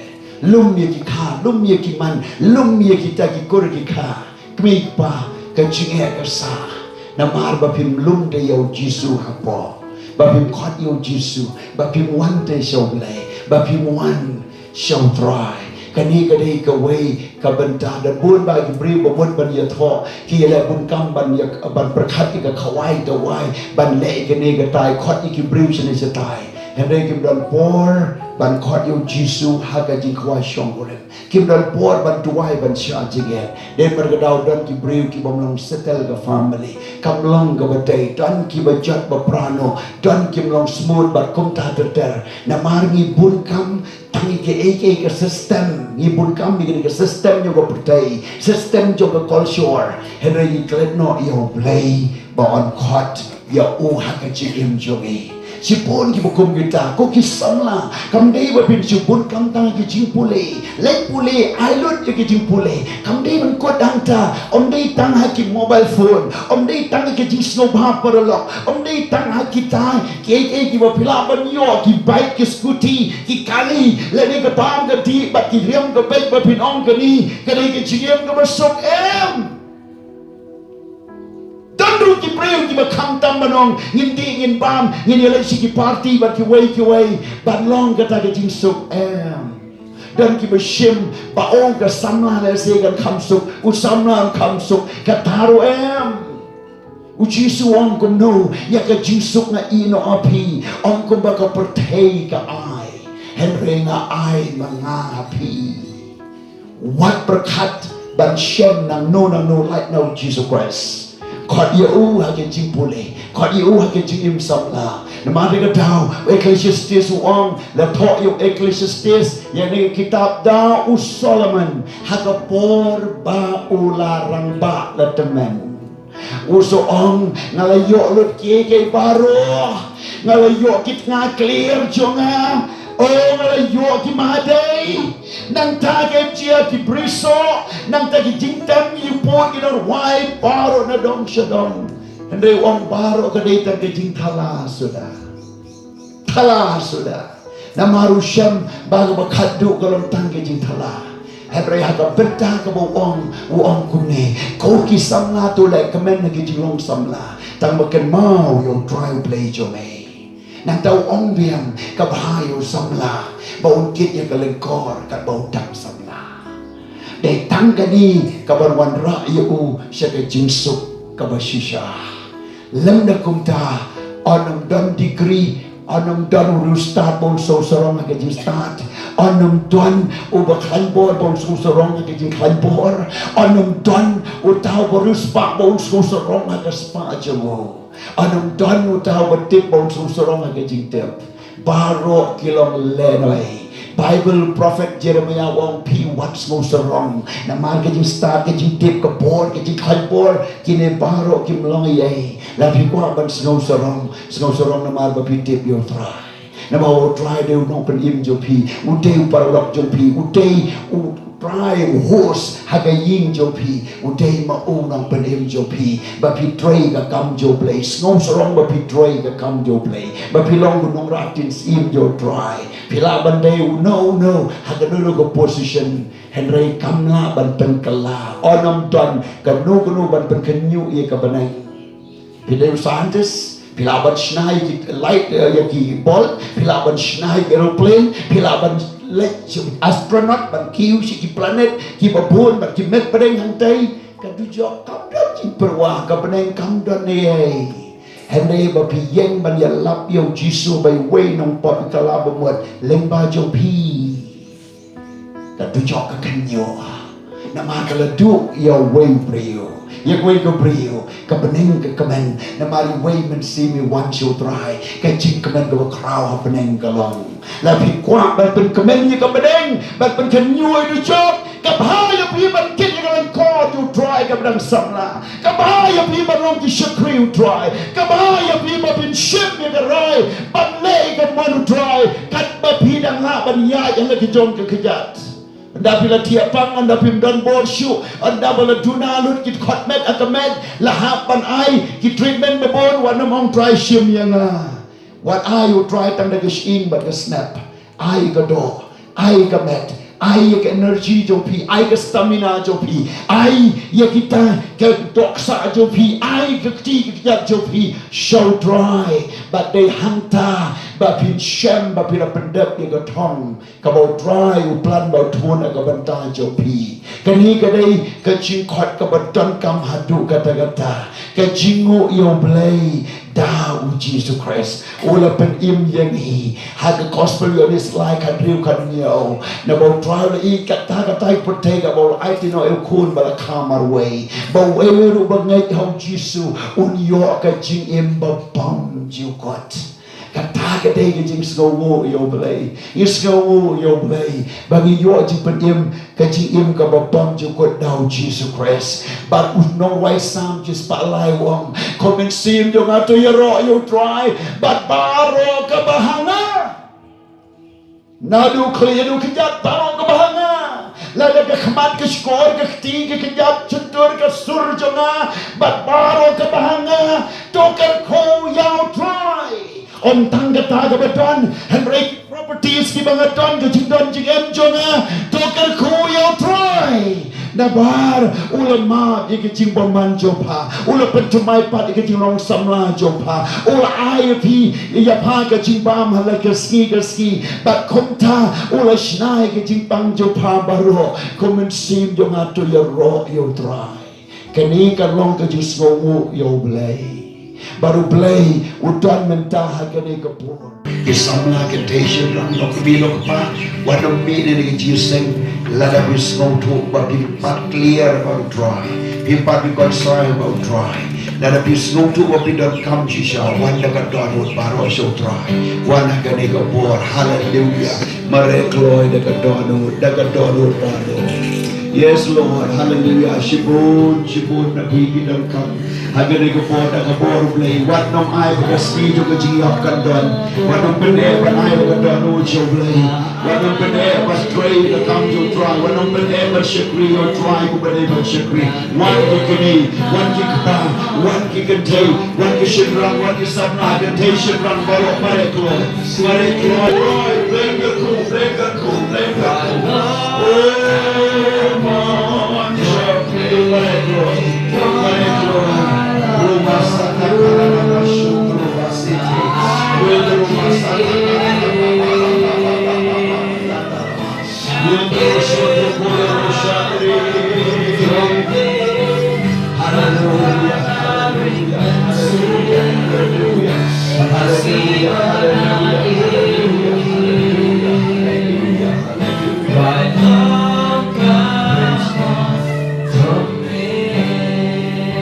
Lum ïa ki kha, lum ïa ki man, lum ïa kita ki kur ki kha. Kmie kpa, ka jingeh ka sah. Namar ba phim lum te ïa u Jisu hapoh. Ba phim khot ïa u Jisu, ba phim wan te sha u Blei, ba phim wan sha u Trai. Kane ka dei kawei ka bynta. Da bun ba ki briew ba mut ban ïathoh, ki ïaleh bun kam ban ïa, ban pyrkhat ïa ka khawai dawai, ban leh ïa kane katai, khot ïa ki briew shane shatai. Hynrei kim don por ban khot ïa u Jisu ha ka jingkhawai shongkurim. Kim don por ban duwai ban shah jingeh. Dei namar ka daw don ki briew ki bym long settle ka family. Kam long kaba dei, don kiba jot ba pra noh, don kim long smooth bad kumta ter ter. Namar ngi bun kam tang ïa kiei kiei ka system, ngi bun kam ïa kane ka system jong ka pyrthei, system jong ka culture. Hynrei ngi klet noh ïa u Blei ba un khot ïa u ha ka jingim jong ngi. Shibun kiba kum kita, ko ki samla, kam dei ba phin shu bun kam tang ïa ki jingpule, leit pule, ai lut ïa ki jingpule. Kam dei ban kut hangta, ym dei tang ha ki mobile phone, ym dei tang ha ki jingsngewbha paralok, ym dei tang ha kita kiei kiei kiba phi lah ban ïoh, ki bike, ki scooty, ki kali, lane ka bam ka dih bad ki riam ka beit ba phin ong kane ka dei ka jingim kaba suk, em. Don ruh ki briew kiba kham tam ban ong ngin dih ngin bam, ngin ïaleit sha ki party bad kiwei kiwei ban long kata ka jingsuk, em. Don kiba shim ba ong ka samla lehse kan kham suk, u samla un kham suk, kata ruh em. U Jisu u ong kumno ïa ka jingsuk nga ïehnoh ha phi, ym kumba ka pyrthei ka ai, hynrei nga ai ma nga ha phi. Wat pyrkhat ban shem nangno nangno, lait na u Jisu Khrist. Khot ïa u ha ka jingpule, khot ïa u ha ka jingim samla. Namar kata ka daw u Ecclesiastes u ong, la thoh ïa u Ecclesiastes ïa kane ka kitab da u Solomon ha ka por ba u la rangbah, la tymmen. U sa ong, nga la ïoh lut kiei kiei baroh. Nga la ïoh ki tnga kliar jong nga. O, nga la ïoh ki mahadei. Nangta ki jia ki brisoh, nangta ki jingtem ïa u pud ki nongrwai baroh na dong sha dong. Hynrei u ong baroh ka dei tang ka jingthala suda. Thala suda. Namar u shem ba kaba khatduh ka long tang ka jingthala. Hynrei ha ka bynta kaba u ong, u ong kumne, ko ki samla to leh kmen ha ka jinglong samla, tang ba kynmaw ïa U Trai U Blei jong me. Nangta u ong biang, ka bha ïa u samla ba un kit ïa ka lyngkor katba u dang samla. Dei tang kane kaban wanrah ïa u sha ka jingsuk kaba shisha. Lem da kumta, un ym don degree, un ym don u riewstad ba un sngewsarong ha ka jingstad, un ym don uba khlaiñ bor ba un sngewsarong ha ka jingkhlaiñ bor, un ym don uta uba riewspah ba un sngewsarong ha ka spah jong u, un ym don uta uba tip ba un sngewsarong ha ka jingtip. Baroh ki long lehnoh. Bible prophet Jeremiah u ong, phi wat sngewsarong. Namar ka jingstad, ka jingtip, ka bor, ka jingkhlaiñ bor, kine baroh kim long ei ei. Lada phi kwah ban sngewsarong, sngewsarong namar ba phi tip ïa U Trai. Namar U Trai dei u nongpynim jong phi, u dei u paralok jong phi, u dei U Trai u host ha ka ïing jong phi, u dei ma u nongpynim jong phi, ba phi trei ka kam jong U Blei. Sngewsarong ba phi trei ka kam jong U Blei, ba phi long u nongrah ktien syiem jong U Trai. Phi lah ban dei uno uno ha kano kano ka position, hynrei kam lah ban pynkylla. Un ym don kano kano ban pynkynñiuh ïa ka bneng. Phi dei u scientist, phi lah ban shna ïa ki light, eh, ïa ki bulb, phi lah ban shna ïa ki aeroplane, phi lah ban leit sha astronaut, ban kiew sha ki planet kiba bun, bad ki met bneng hangtei. Ka dujok kam don jingpyrwa, ka bneng kam don ei ei. Hynrei ba phi ïeng ban ïalap ïa U Jisu ba iwei i nongpop i kylla ba mut lyngba jong phi. Ka dujok ka kynñiuh. Namar ka la duh ïa uwei u briew, ïa uwei ka briew, ka bneng ka kmen. Namar iwei i mynsiem i wan sha U Trai, ka jingkmen kaba khraw ha bneng ka long. Lada phi kwah ban pynkmen ïa ka bneng, ban pynkynñiuh ïa u dujok, ka bha ïa phi ban kit ïa ka lyngkor jong U Trai kaba dang samla. Ka bha ïa phi ban long ki shakri U Trai. Ka bha ïa phi ba phin shim ïa ka rai ban leh ïa ka mon U Trai, katba phi dang lah ban ïaid ha la ki jong ka kjat. Ynda phi la thiah pang, ynda phim don bor shuh, ynda ba la duna lut ki dkhot met ha ka met, la hap ban ai ki treatment ba bun, wat nym ong Trai shim ïa nga. Wat ai U Trai tang da ka shyieng bad ka snep. Ai ka doh, ai ka met, ai ka energy jong phi, ai ka stamina jong phi, ai ïa kita ka dohksa jong phi, ai ka kti ka kjat jong phi sha U Trai. Bad dei hangta ba phin shem ba phi la pyndep ïa ka thong kaba U Trai u plan ba u thmun ha ka bynta jong phi. Kane ka dei ka jingkhot kaba donkam haduh katta katta, ka jingnguh ïa U Blei da U Jisu Khrist. U la pynim ïa ngi ha ka Gospel Ïoannis lai, khathynriew khathynñiew. Naba U Trai u la ïeit katta katta ïa ka pyrthei kaba u la aiti noh ïa U Khun ba la kha marwei, ba uwei uwei ruh ba ngeit ha U Jisu un ïoh ka jingim babymjukut. Kata ka dei ka jingsngewnguh ïa U Blei. Ngi sngewnguh ïa U Blei ba ngi ïoh jingpynim, ka jingim kaba bymjukut da U Jisu Khrist. Bad u nongrwai Salm shispah lai u ong, ko Mynsiem jong nga, to ïaroh ïa U Trai bad baroh kaba ha nga. Naduh u khlieh haduh u kjat, baroh kaba ha nga. Lada ka khmat, ka shkor, ka kti, ka kjat, shyntur, ka sur jong nga bad baroh kaba ha nga, to kyrkhu ïa U Trai. Ym tang kata kaba don, hynrei ki properties kiba nga don, ka jingdon jingem jong nga, to kyrkhu ïa U Trai. Nabar u la map ïa ka jingbymman jong pha, u la pynthymmai pat ïa ka jinglong samla jong pha, u la ai ïa phi, ïa pha ka jingbam ha la ka sngi ka sngi. Bad kumta u la shna ïa ka jingpang jong pha baroh. Ko Mynsiem jong nga, to ïaroh ïa U Trai. Kane ka long ka jingsngewnguh ïa U Blei. Bad U Blei u don mynta ha kane ka por. Ki samla, ki tei shynrang, lok kmie lok kpa, wat nym mih na kane ka jingïaseng lada phi sngewthuh ba phi pat clear bad U Trai, phi pat reconcile bad U Trai. Lada phi sngewthuh ba phi donkam shisha, wan da ka dohnud baroh sha U Trai. Wan ha kane ka por. Haleluia. Mareh kloi da ka dohnud, da ka dohnud baroh. Yes Lord. Haleluia. Shibun shibun na phi ki donkam. Ha kane ka por, da ka bor U Blei, wat nym ai ba ka sngi jong ka jingïap kan don. Wat nym pyneh ban ai ba ka dohnud sha U Blei. Wat nym pyneh ban trei da ka kam jong U Trai. Wat nym pyneh ban shakri ïa U Trai kumba dei ban shakri. Wan ki kmie, wan ki kpa, wan ki kynthei, wan ki shynrang, wan ki samla, kynthei shynrang baroh, mareh kloi. Mareh kloi, kloi, blei kyrkhu, blei kyrkhu, blei kyrkhu. Oh, mon, mareh kloi, mareh kloi. Ruma sata karana bashu, ruma siti. Ruma sata karana bashu.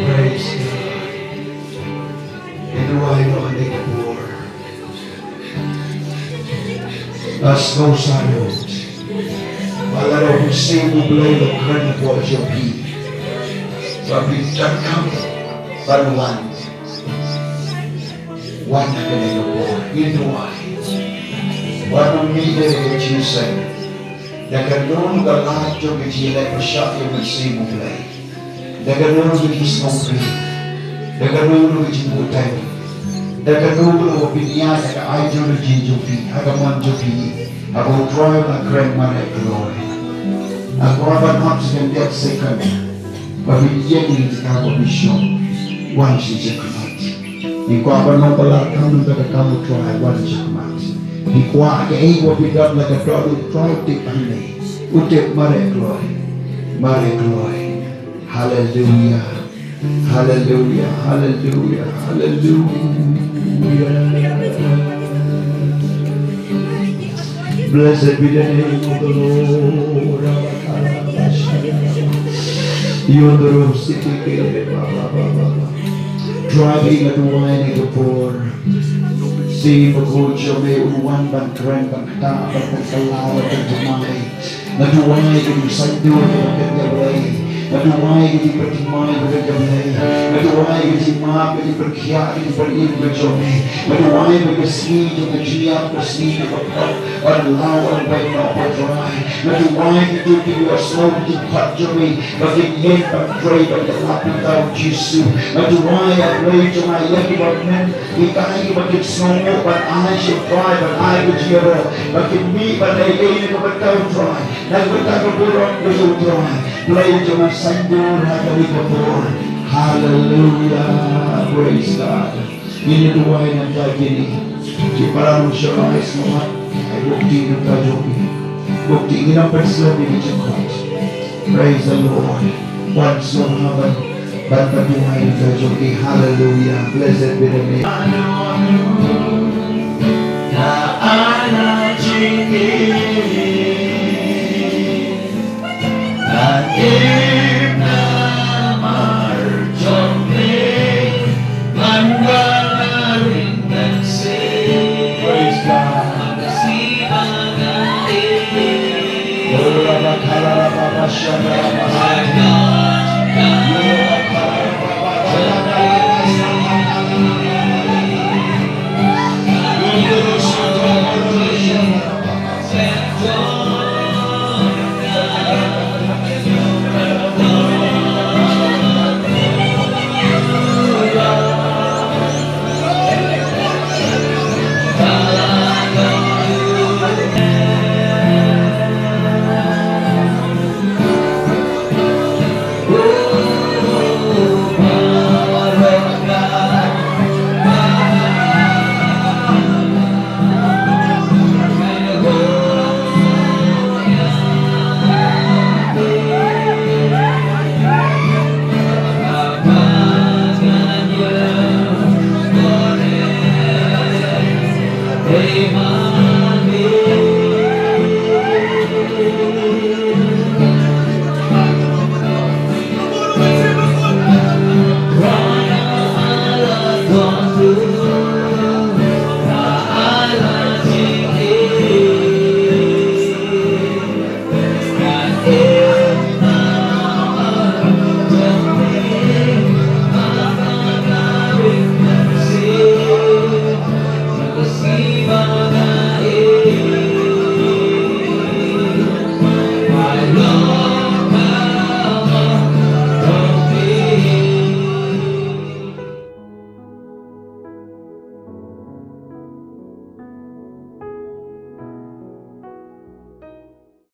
Praise God. Ïa duwai noh ha kane ka por. Nga sngewsarong ba la ruh u Mynsiem U Blei u la kren hapoh jong phi ba phi donkam ban wan. Wan ha kane ka por, ngin duwai. Wan, wan mih da ka jingseng, da kano ka lad jong ka jingïaleh pyrshah ïa u Mynsiem U Blei. Da kano ka jingsngewbha, da kano ka jingbuhteng, da kano ka lad ba phi ïaid ha ka ideology jong phi, ha ka mon jong phi, haba U Trai u la kren, mareh kloi. Nga kwah ban ap sa khyndai second ba phi ïeng na ka jaka ba phi shong, wan sha jaka khmat. Ngi kwah ban long ba la kam na ka kam U Trai, wan sha khmat. Ngi kwah kaei ba phi don la ka dohnud, U Trai u tip hangne, u tip, mareh kloi, mareh kloi. Haleluia. Haleluia. Haleluia. Haleluia. Blessed be the name of the Lord. Yodoro sitike ba ba ba ba ba. Trai, nga duwai ha kane ka por. Mynsiem Bakhuid jong me un wan ban kren, ban ktah, ban pynkylla, ban pynthymmai. Nga duwai ïa ka jingsaiñdur kaba ktah, Blei. Nga duwai ïa ka jingpynthymmai kaba ktah, Blei. Nga duwai ïa ka jingmap, ka jingpynkhiah, ka jingpynim kaba jong me. Nga duwai ba ka sngi jong ka jingïap, ka sngi kaba kordor, ban law, ban pynnoh, Trai. Nga duwai ïa kito kiba ïohsngew ïa ka jingkhot jong me, ba kin ïeng ban trei, ban ïalap na ka bynta U Jisu. Nga duwai, A Blei jong nga, ïa kiba men, ïa kiba kin sngewnguh ban ai sha U Trai, ban ai ka jingïaroh, ba kin mih ban leh ei ei na ka bynta U Trai, na ka bynta ka burom ka jong U Trai. Blei jong nga, saiñdur ha kane ka por. Haleluia. Praise God. Ngin ïa duwai na ka kine. Ki para nongshakri sngewbha ai bukti na ka jong ki. Bukti, ngin ym pynslem ïa ka jingkhot. Praise the Lord. Wan sngewbha ban, ban, ban duwai na ka jong ki. Hallelujah. Blessed be the name. Praise God.